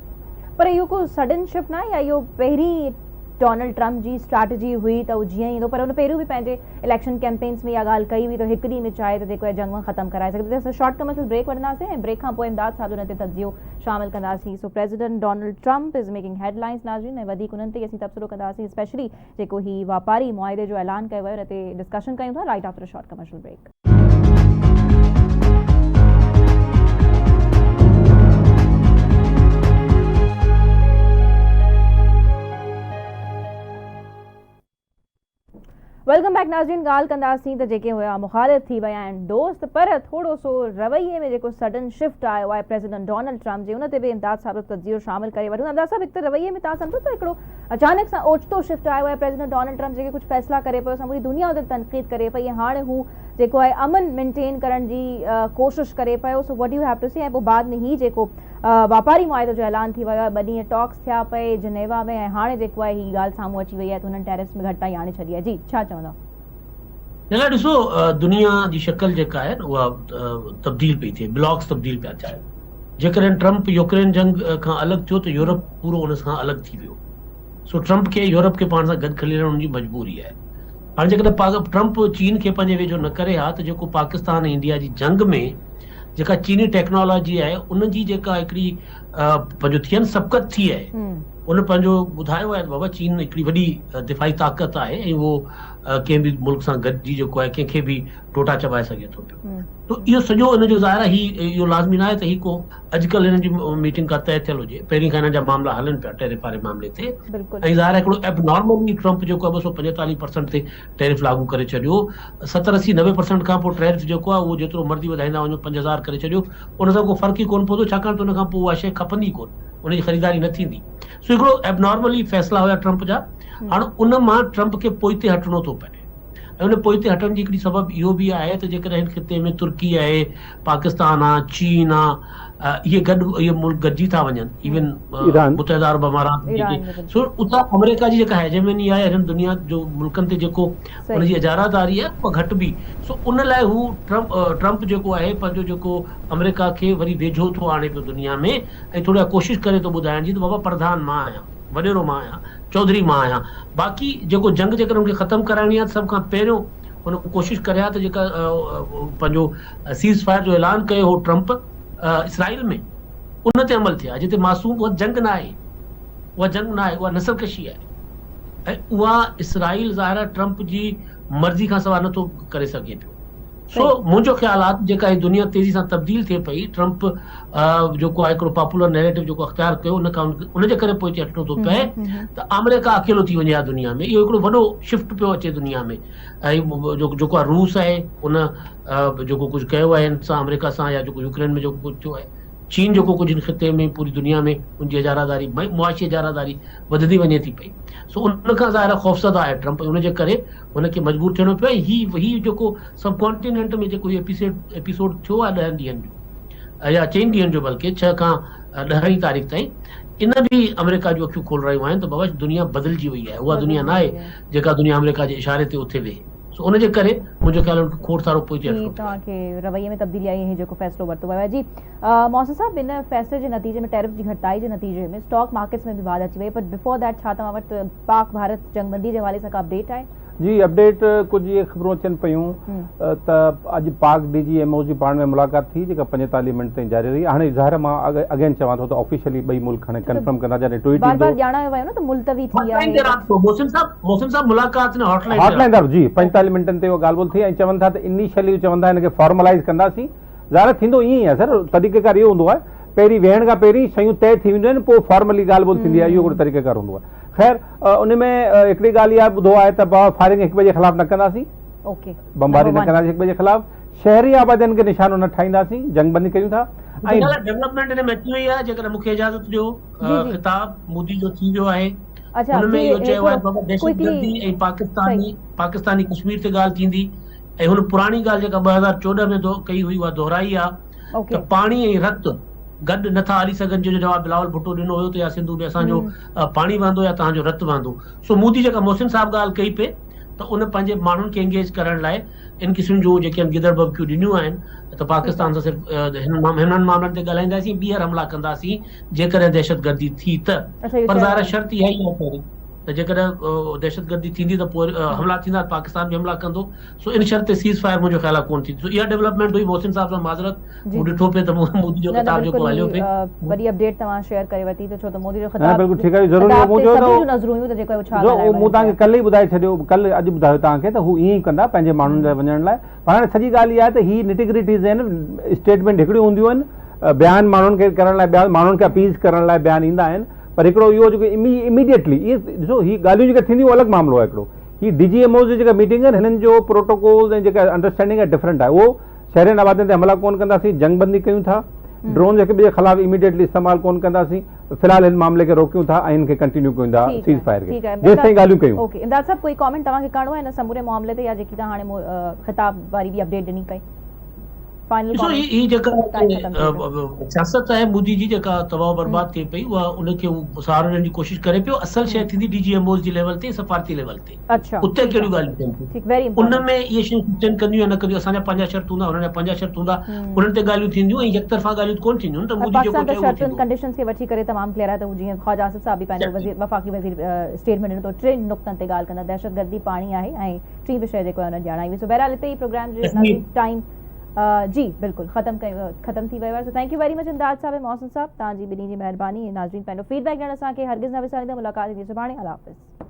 پر اهو ڪو سڊن شفٽ ناهي يا اهو پهرين ڊونلڊ ٽرمپ جي اسٽريٽجي هئي ته هو جيئن ايندو پر هن پهريون به پنهنجي اليڪشن ڪيمپينز ۾ اها ڳالهه ڪئي هئي ته هڪ ڏينهن ۾ چاهي ته جيڪو آهي جنگ ختم ڪرائي سگهي ٿو ته اسان شارٽ ڪمرشل بريڪ وٺنداسين ۽ بريڪ کان پوء امداد صاحب جو ان تي تجزيو شامل ڪنداسين so president Donald Trump is making headlines ناظرين ۽ وڌيڪ انهن تي ئي اسين تبصرو ڪنداسين اسپيشلي جيڪو هي واپاري معاهدي جو اعلان ڪيو ويو ان تي ڊسڪشن ڪيون ٿا right after short commercial break. Welcome back ناظرين ڳالهه ڪنداسين ته جيڪي هيا مخالف ٿي ويا آهن دوست پر ٿورو سو رويي ۾ جيڪو سڊن شفٽ آيو آهي پريزيڊنٽ ڊونلڊ ٽرمپ جي ان تي به امداد صاحب جو تجزيو شامل ڪري وٺون امداد صاحب هڪ ته رويي ۾ تان سمجهو ته هڪڙو اچانڪ سان اوچتو شفٽ آيو آهي پريزيڊنٽ ڊونلڊ ٽرمپ جيڪي ڪجهه فيصلا ڪري پيو سموري دنيا ان تي تنقيد ڪري پئي ۽ هاڻي هو جيڪو آهي امن مينٽين ڪرڻ جي ڪوشش ڪري پيو so what you have to say ۽ پوء بعد ۾ هي جيڪو واپاري معاهدو جو اعلان ٿي ويو آهي ٻه ڏينهن ٽاڪس ٿيا پئي جنيوا ۾ ۽ هاڻي جيڪو آهي هي ڳالهه سامهون اچي وئي آهي ته هنن ٽيرفس ۾ گهٽتائي آڻي ڇڏي آهي جي ڇا چوندا؟ لالا ڏسو دنيا جي شڪل جيڪا آهي نه اها تبديل پئي ٿئي بلاڪس تبديل پيا ٿين جيڪڏهن ٽرمپ يوڪرين جنگ کان الڳ ٿيو ته يورپ پورو ان سان الڳ ٿي ويو. سو ٽرمپ کي يورپ کي پاڻ سان گڏ کڻي هلڻ ان جي مجبوري آهي. هاڻي جيڪڏهن ٽرمپ چين کي پنهنجي ويجهو نه ڪري ها ته جيڪو پاڪستان ۽ انڊيا جي جنگ ۾ جيڪا چيني ٽيڪنالاجي آهي ان جي جيڪا هڪڙي پنهنجو ٿي آهي نه سبقت ٿي آهي ان پنهنجو ٻڌايو آهي ته بابا چين هڪڙي وڏي دفاعي طاقت آهي ۽ اهو ڪنهن به ملڪ سان گڏجي جيڪو آهي ڪنهن کي به ٽوٽا چٻائي سگهي ٿو پيو. ته اهو سڄو ان جو ظاهر آهي هي اهو لازمي ناهي ته هي ڪو اڄڪلهه هنن جي ميٽنگ ڪا طئي ٿيل هجي پهرين کان هنن جا معاملا هلن پيا ٽيرف واري معاملي تي ۽ ظاهر آهي هڪڙو ايب نارملي ٽرمپ جيڪو آهي 245 پرسنٽ تي ٽيرف لاڳو ڪري ڇڏيو 70 80 90 پرسنٽ کان پوء ٽيرف جيڪو آهي اهو جيترو مرضي وڌائيندا وڃو 5000 ڪري ڇڏيو ان سان ڪو فرق ئي ڪونه پوندو ڇاڪاڻ ته ان کان پوء اها شيء کپندي ڪونه ان جي خريداري نه ٿيندي سو هڪڙو ايب نارملي فيصلا هيا ٽرمپ جا هاڻ ان مان ٽرمپ کي پوئتي هٽڻو ٿو پئي ۽ ان پوئتي هٽڻ جي هڪڙي سبب اهو به آهي ته جيڪڏهن هن خطي ۾ ترڪي آهي، پاڪستان آ، چين آ، اهي گڏ اهي ملڪ گڏجي ٿا وڃن ايون متحده عرب امارات جيڪي سو اتان آمريڪا جي جيڪا هيجمني آهي هنن دنيا جو ملڪن تي جيڪو ان جي اجاره داري آهي اها گهٽبي سو ان لاء هو ٽرمپ ٽرمپ جيڪو آهي پنهنجو جيڪو آمريڪا کي وري ويجهو ٿو آڻي پيو دنيا ۾ ۽ ٿوري اها ڪوشش ڪري ٿو ٻڌائڻ جي ته بابا پرڌان مان آهيان وڏيرو مان آهيان چوڌري مان آهيان. باقي جيڪو جنگ جيڪڏهن ان کي ختم ڪرائڻي آهي ته سڀ کان پهريون هن ڪوشش ڪري ها ته جيڪا پنهنجو سيز فائر جو اعلان ڪيو هو ٽرمپ اسرائيل ۾ ان تي عمل ٿئي ها جتي معصوم اها جنگ نه آهي اها جنگ نه آهي اها نسل ڪشي آهي ۽ اها اسرائيل ظاهر آهي ٽرمپ جي مرضي کان سواء نٿو ڪري سگهي پيو. سو منهنجو خيال آهي ته جيڪا هي دنيا تيزي سان تبديل ٿئي پئي، ٽرمپ جيڪو آهي هڪڙو پاپولر نيريٽو جيڪو اختيار ڪيو ان کان ان جي ڪري پوئتي هٽڻو ٿو پئي ته آمريڪا اڪيلو ٿي وڃي ها دنيا ۾ اهو هڪڙو وڏو شفٽ پيو اچي دنيا ۾ ۽ جيڪو آهي روس آهي ان جيڪو ڪجهه ڪيو آهي هن سان آمريڪا سان يا جيڪو يوڪرين ۾ جيڪو ڪجهه ٿيو آهي چين جيڪو ڪجهه هن خطي ۾ پوري دنيا ۾ ان جي اجاره داري معاشي اجاره داري وڌندي وڃي ٿي پئي سو ان کان ظاهر آهي خوفزده آهي ٽرمپ ۽ ان جي ڪري هن کي مجبور ٿيڻو پيو ۽ هي هي جيڪو سب ڪانٽينينٽ ۾ جيڪو هي ايپيسوڊ ٿيو آهي ڏهن ڏينهن جو يا چئن ڏينهن جو بلڪه ڇهه کان ڏهين تاريخ تائين ان به آمريڪا جون اکيون کولرايون آهن ته بابا دنيا بدلجي وئي آهي اها دنيا ناهي جيڪا دنيا آمريڪا جي اشاري تي اٿي ويهي سو ان جي ڪري منهنجو خيال آهي ان کي کوڙ سارو پوئتي هي هٽڻو پيو توهان آهي. کي رويي ۾ تبديلي آئي ۽ هي جيڪو فيصلو ورتو ويو آهي جي محسن صاحب ان فيصلي جي نتيجي ۾ ٽيرف جي گهٽتائي جي نتيجي ۾ اسٽاڪ مارڪيٽس ۾ به واڌ اچي وئي پر بفور that ڇا توهان وٽ پاڪ ڀارت جنگ بندي جي حوالي سان ڪا اپڊيٽ آهي؟ جي اپڊيٽ ڪجهه اهي خبرون اچن پيون ته اڄ پاڪ ڊي جي ايم اوز جي پاڻ ۾ ملاقات ٿي جيڪا 45 منٽ تائين جاري رهي هاڻي ظاهر آهي مان اگين چوان ٿو ته آفيشلي ٻئي ملڪ هاڻي ڪنفرم ڪندا جڏهن ٽوئيٽ بار ايندو. بار ڄاڻايو ويو نه ته ملتوي ٿي هاٽ لائين آهي. تي رابطو محسن صاحب محسن صاحب ملاقات نه هاٽ لائين هاٽ تي لائين رابطو. جي 45 منٽن تي اها ڳالهه ٻولهه ٿي ۽ چون ٿا ته انيشلي چون ٿا هن کي فارملائيز ڪنداسين ظاهر آهي ٿيندو ائين ئي آهي سر طريقيڪار اهو هوندو آهي پهرين ويهڻ کان پهرين شيون طئي ٿي وينديون آهن پوء فارملي ڳالهه ٻولهه ٿيندي آهي اهو هڪڙو طريقيڪار هوندو آهي خير ان ۾ هڪڙي ڳالهه اها ٻڌو آهي ته بابا فائرنگ هڪ ٻئي جي خلاف نه ڪنداسين بمباري نه ڪنداسين هڪ ٻئي جي خلاف شهري آبادين کي نشانو نه ٺاهينداسين جنگ بندي ڪريون ٿا ۽ ڊولپمينٽ ان ۾ اچي وئي آهي جيڪڏهن مون کي اجازت ڏيو خطاب مودي جو ٿي ويو آهي ان ۾ اهو چيو آهي بابا دهشتگردي ۽ پاڪستاني پاڪستاني ڪشمير تي ڳالهه ٿيندي ۽ هن پراڻي ڳالهه جيڪا 2014 ۾ ڪئي هئي اها دهرائي آهي ته پاڻي ۽ رت گڏ نٿا هلي سگهن جنهن جو جواب بلاول ڀٽو ڏنو هيو ته يا سنڌو ۾ اسان جو پاڻي وهندو يا توهان جو رت وهندو سو مودي جيڪا محسن صاحب ڳالهه ڪئي پئي ته ان پنهنجي ماڻهن کي انگيج ڪرڻ لاء ان قسم جون جيڪي آهن گدڙ ڀڀڪيون ڏنيون آهن ته پاڪستان سان صرف هنن معاملن تي ڳالهائينداسين ٻيهر حملا ڪنداسين جيڪڏهن دهشتگردي ٿي ته پر ظاهر آهي شرط اها ئي آهي پهرين ته جيڪڏهن دهشتگردي ٿيندي ته پوء حملا ٿيندا ته پاڪستان به حملا ڪندو سو ان شرط تي سيز فائر منهنجو خيال آهي ڪونه ٿيندي سو اها ڊولپمينٽ هئي محسن صاحب سان معذرت مون ڏٺو پئي ته مودي جو خطاب جيڪو هليو پئي. وڏي اپڊيٽ توهان شيئر ڪري ورتي ته ڇو ته مودي جو خطاب بلڪل ٺيڪ آهي ضروري هو مون چيو ته سڀني جون نظرون هيون ته جيڪو ڇا ڳالهايو مون توهان کي ڪلهه ئي ٻڌائي ڇڏيو ڪلهه اڄ ٻڌايو توهان کي ته هو ائين ئي ڪندا پنهنجي ماڻهن جي وڃڻ لاء پر هاڻي سڄي ڳالهه اها آهي ته هي نٽيگريٽيز آهن اسٽيٽمينٽ هڪڙيون هونديون آهن بيان ماڻهن کي ڪرڻ لاء ٻيا ماڻهن کي اپيز ڪرڻ لاء بيان ايندا آهن پر هڪڙو اهو جيڪو اميڊيٽلي اهي ڏسو هي ڳالهيون جيڪا ٿينديون الڳ معاملو آهي هڪڙو هي ڊي جي ايم اوز جي جيڪا ميٽنگ آهن هنن جو پروٽوڪولز ۽ جيڪا انڊرسٽينڊنگ آهي ڊفرنٽ آهي اهو شهرين آبادين تي حملا ڪونه ڪنداسين، جنگ بندي ڪيون ٿا، ڊرونز هڪ ٻئي جي خلاف اميڊيٽلي استعمال ڪونه ڪنداسين، في الحال هن معاملي کي روڪيون ٿا ۽ هن کي ڪنٽينيو ڪيون ٿا سيز فائر کي جيستائين ڳالهيون ڪيون. اوڪي امداد صاحب ڪوئي ڪامينٽ توهان کي ڪرڻو آهي هن سموري معاملي تي يا جيڪي توهان هاڻي خطاب واري به اپڊيٽ ڏني ڪئي فائنل ڏسو هي هي جيڪا سياست آهي مودي جي جيڪا تباهه و برباد ٿئي پئي اها ان کي هو سهارو ڏيڻ جي ڪوشش ڪري پيو اصل شيء ٿيندي ڊي جي ايم اوز جي ليول تي سفارتي ليول تي. اتي ڪهڙيون ڳالهيون ٿين ٿيون ان ۾ اهي شيون سسٽين ڪنديون يا نه ڪنديون اسان جا پنهنجا شرط هوندا انهن جا پنهنجا شرط هوندا انهن تي ڳالهيون ٿينديون ۽ يڪطرفا ڳالهيون ڪونه ٿينديون ته مودي جيڪو چيو اهو ٿيندو. ڪنڊيشنز کي وٺي ڪري تمام ڪليئر آهي ته هو جيئن خواجه آصف صاحب به پنهنجو وزير وفاقي وزير اسٽيٽمينٽ ڏنو ته ٽن نقطن تي ڳالهه ڪندا دهشتگردي پاڻي آهي ۽ ٽين به شيء جيڪو آهي انهن ڄاڻائي هئي سو بهرحال هتي ئي پروگرام جو ناظرين ٽائيم جي بلڪل ختم ڪيو ختم ٿي ويو آهي so thank you very much Imdad صاحب ۽ محسن صاحب توهان جي ٻنهي جي مهرباني ناظرين پنهنجو فيڊ بيڪ ڏيڻ اسان کي هرگز نه وساريندا ملاقات ٿيندي سڀاڻي الله حافظ.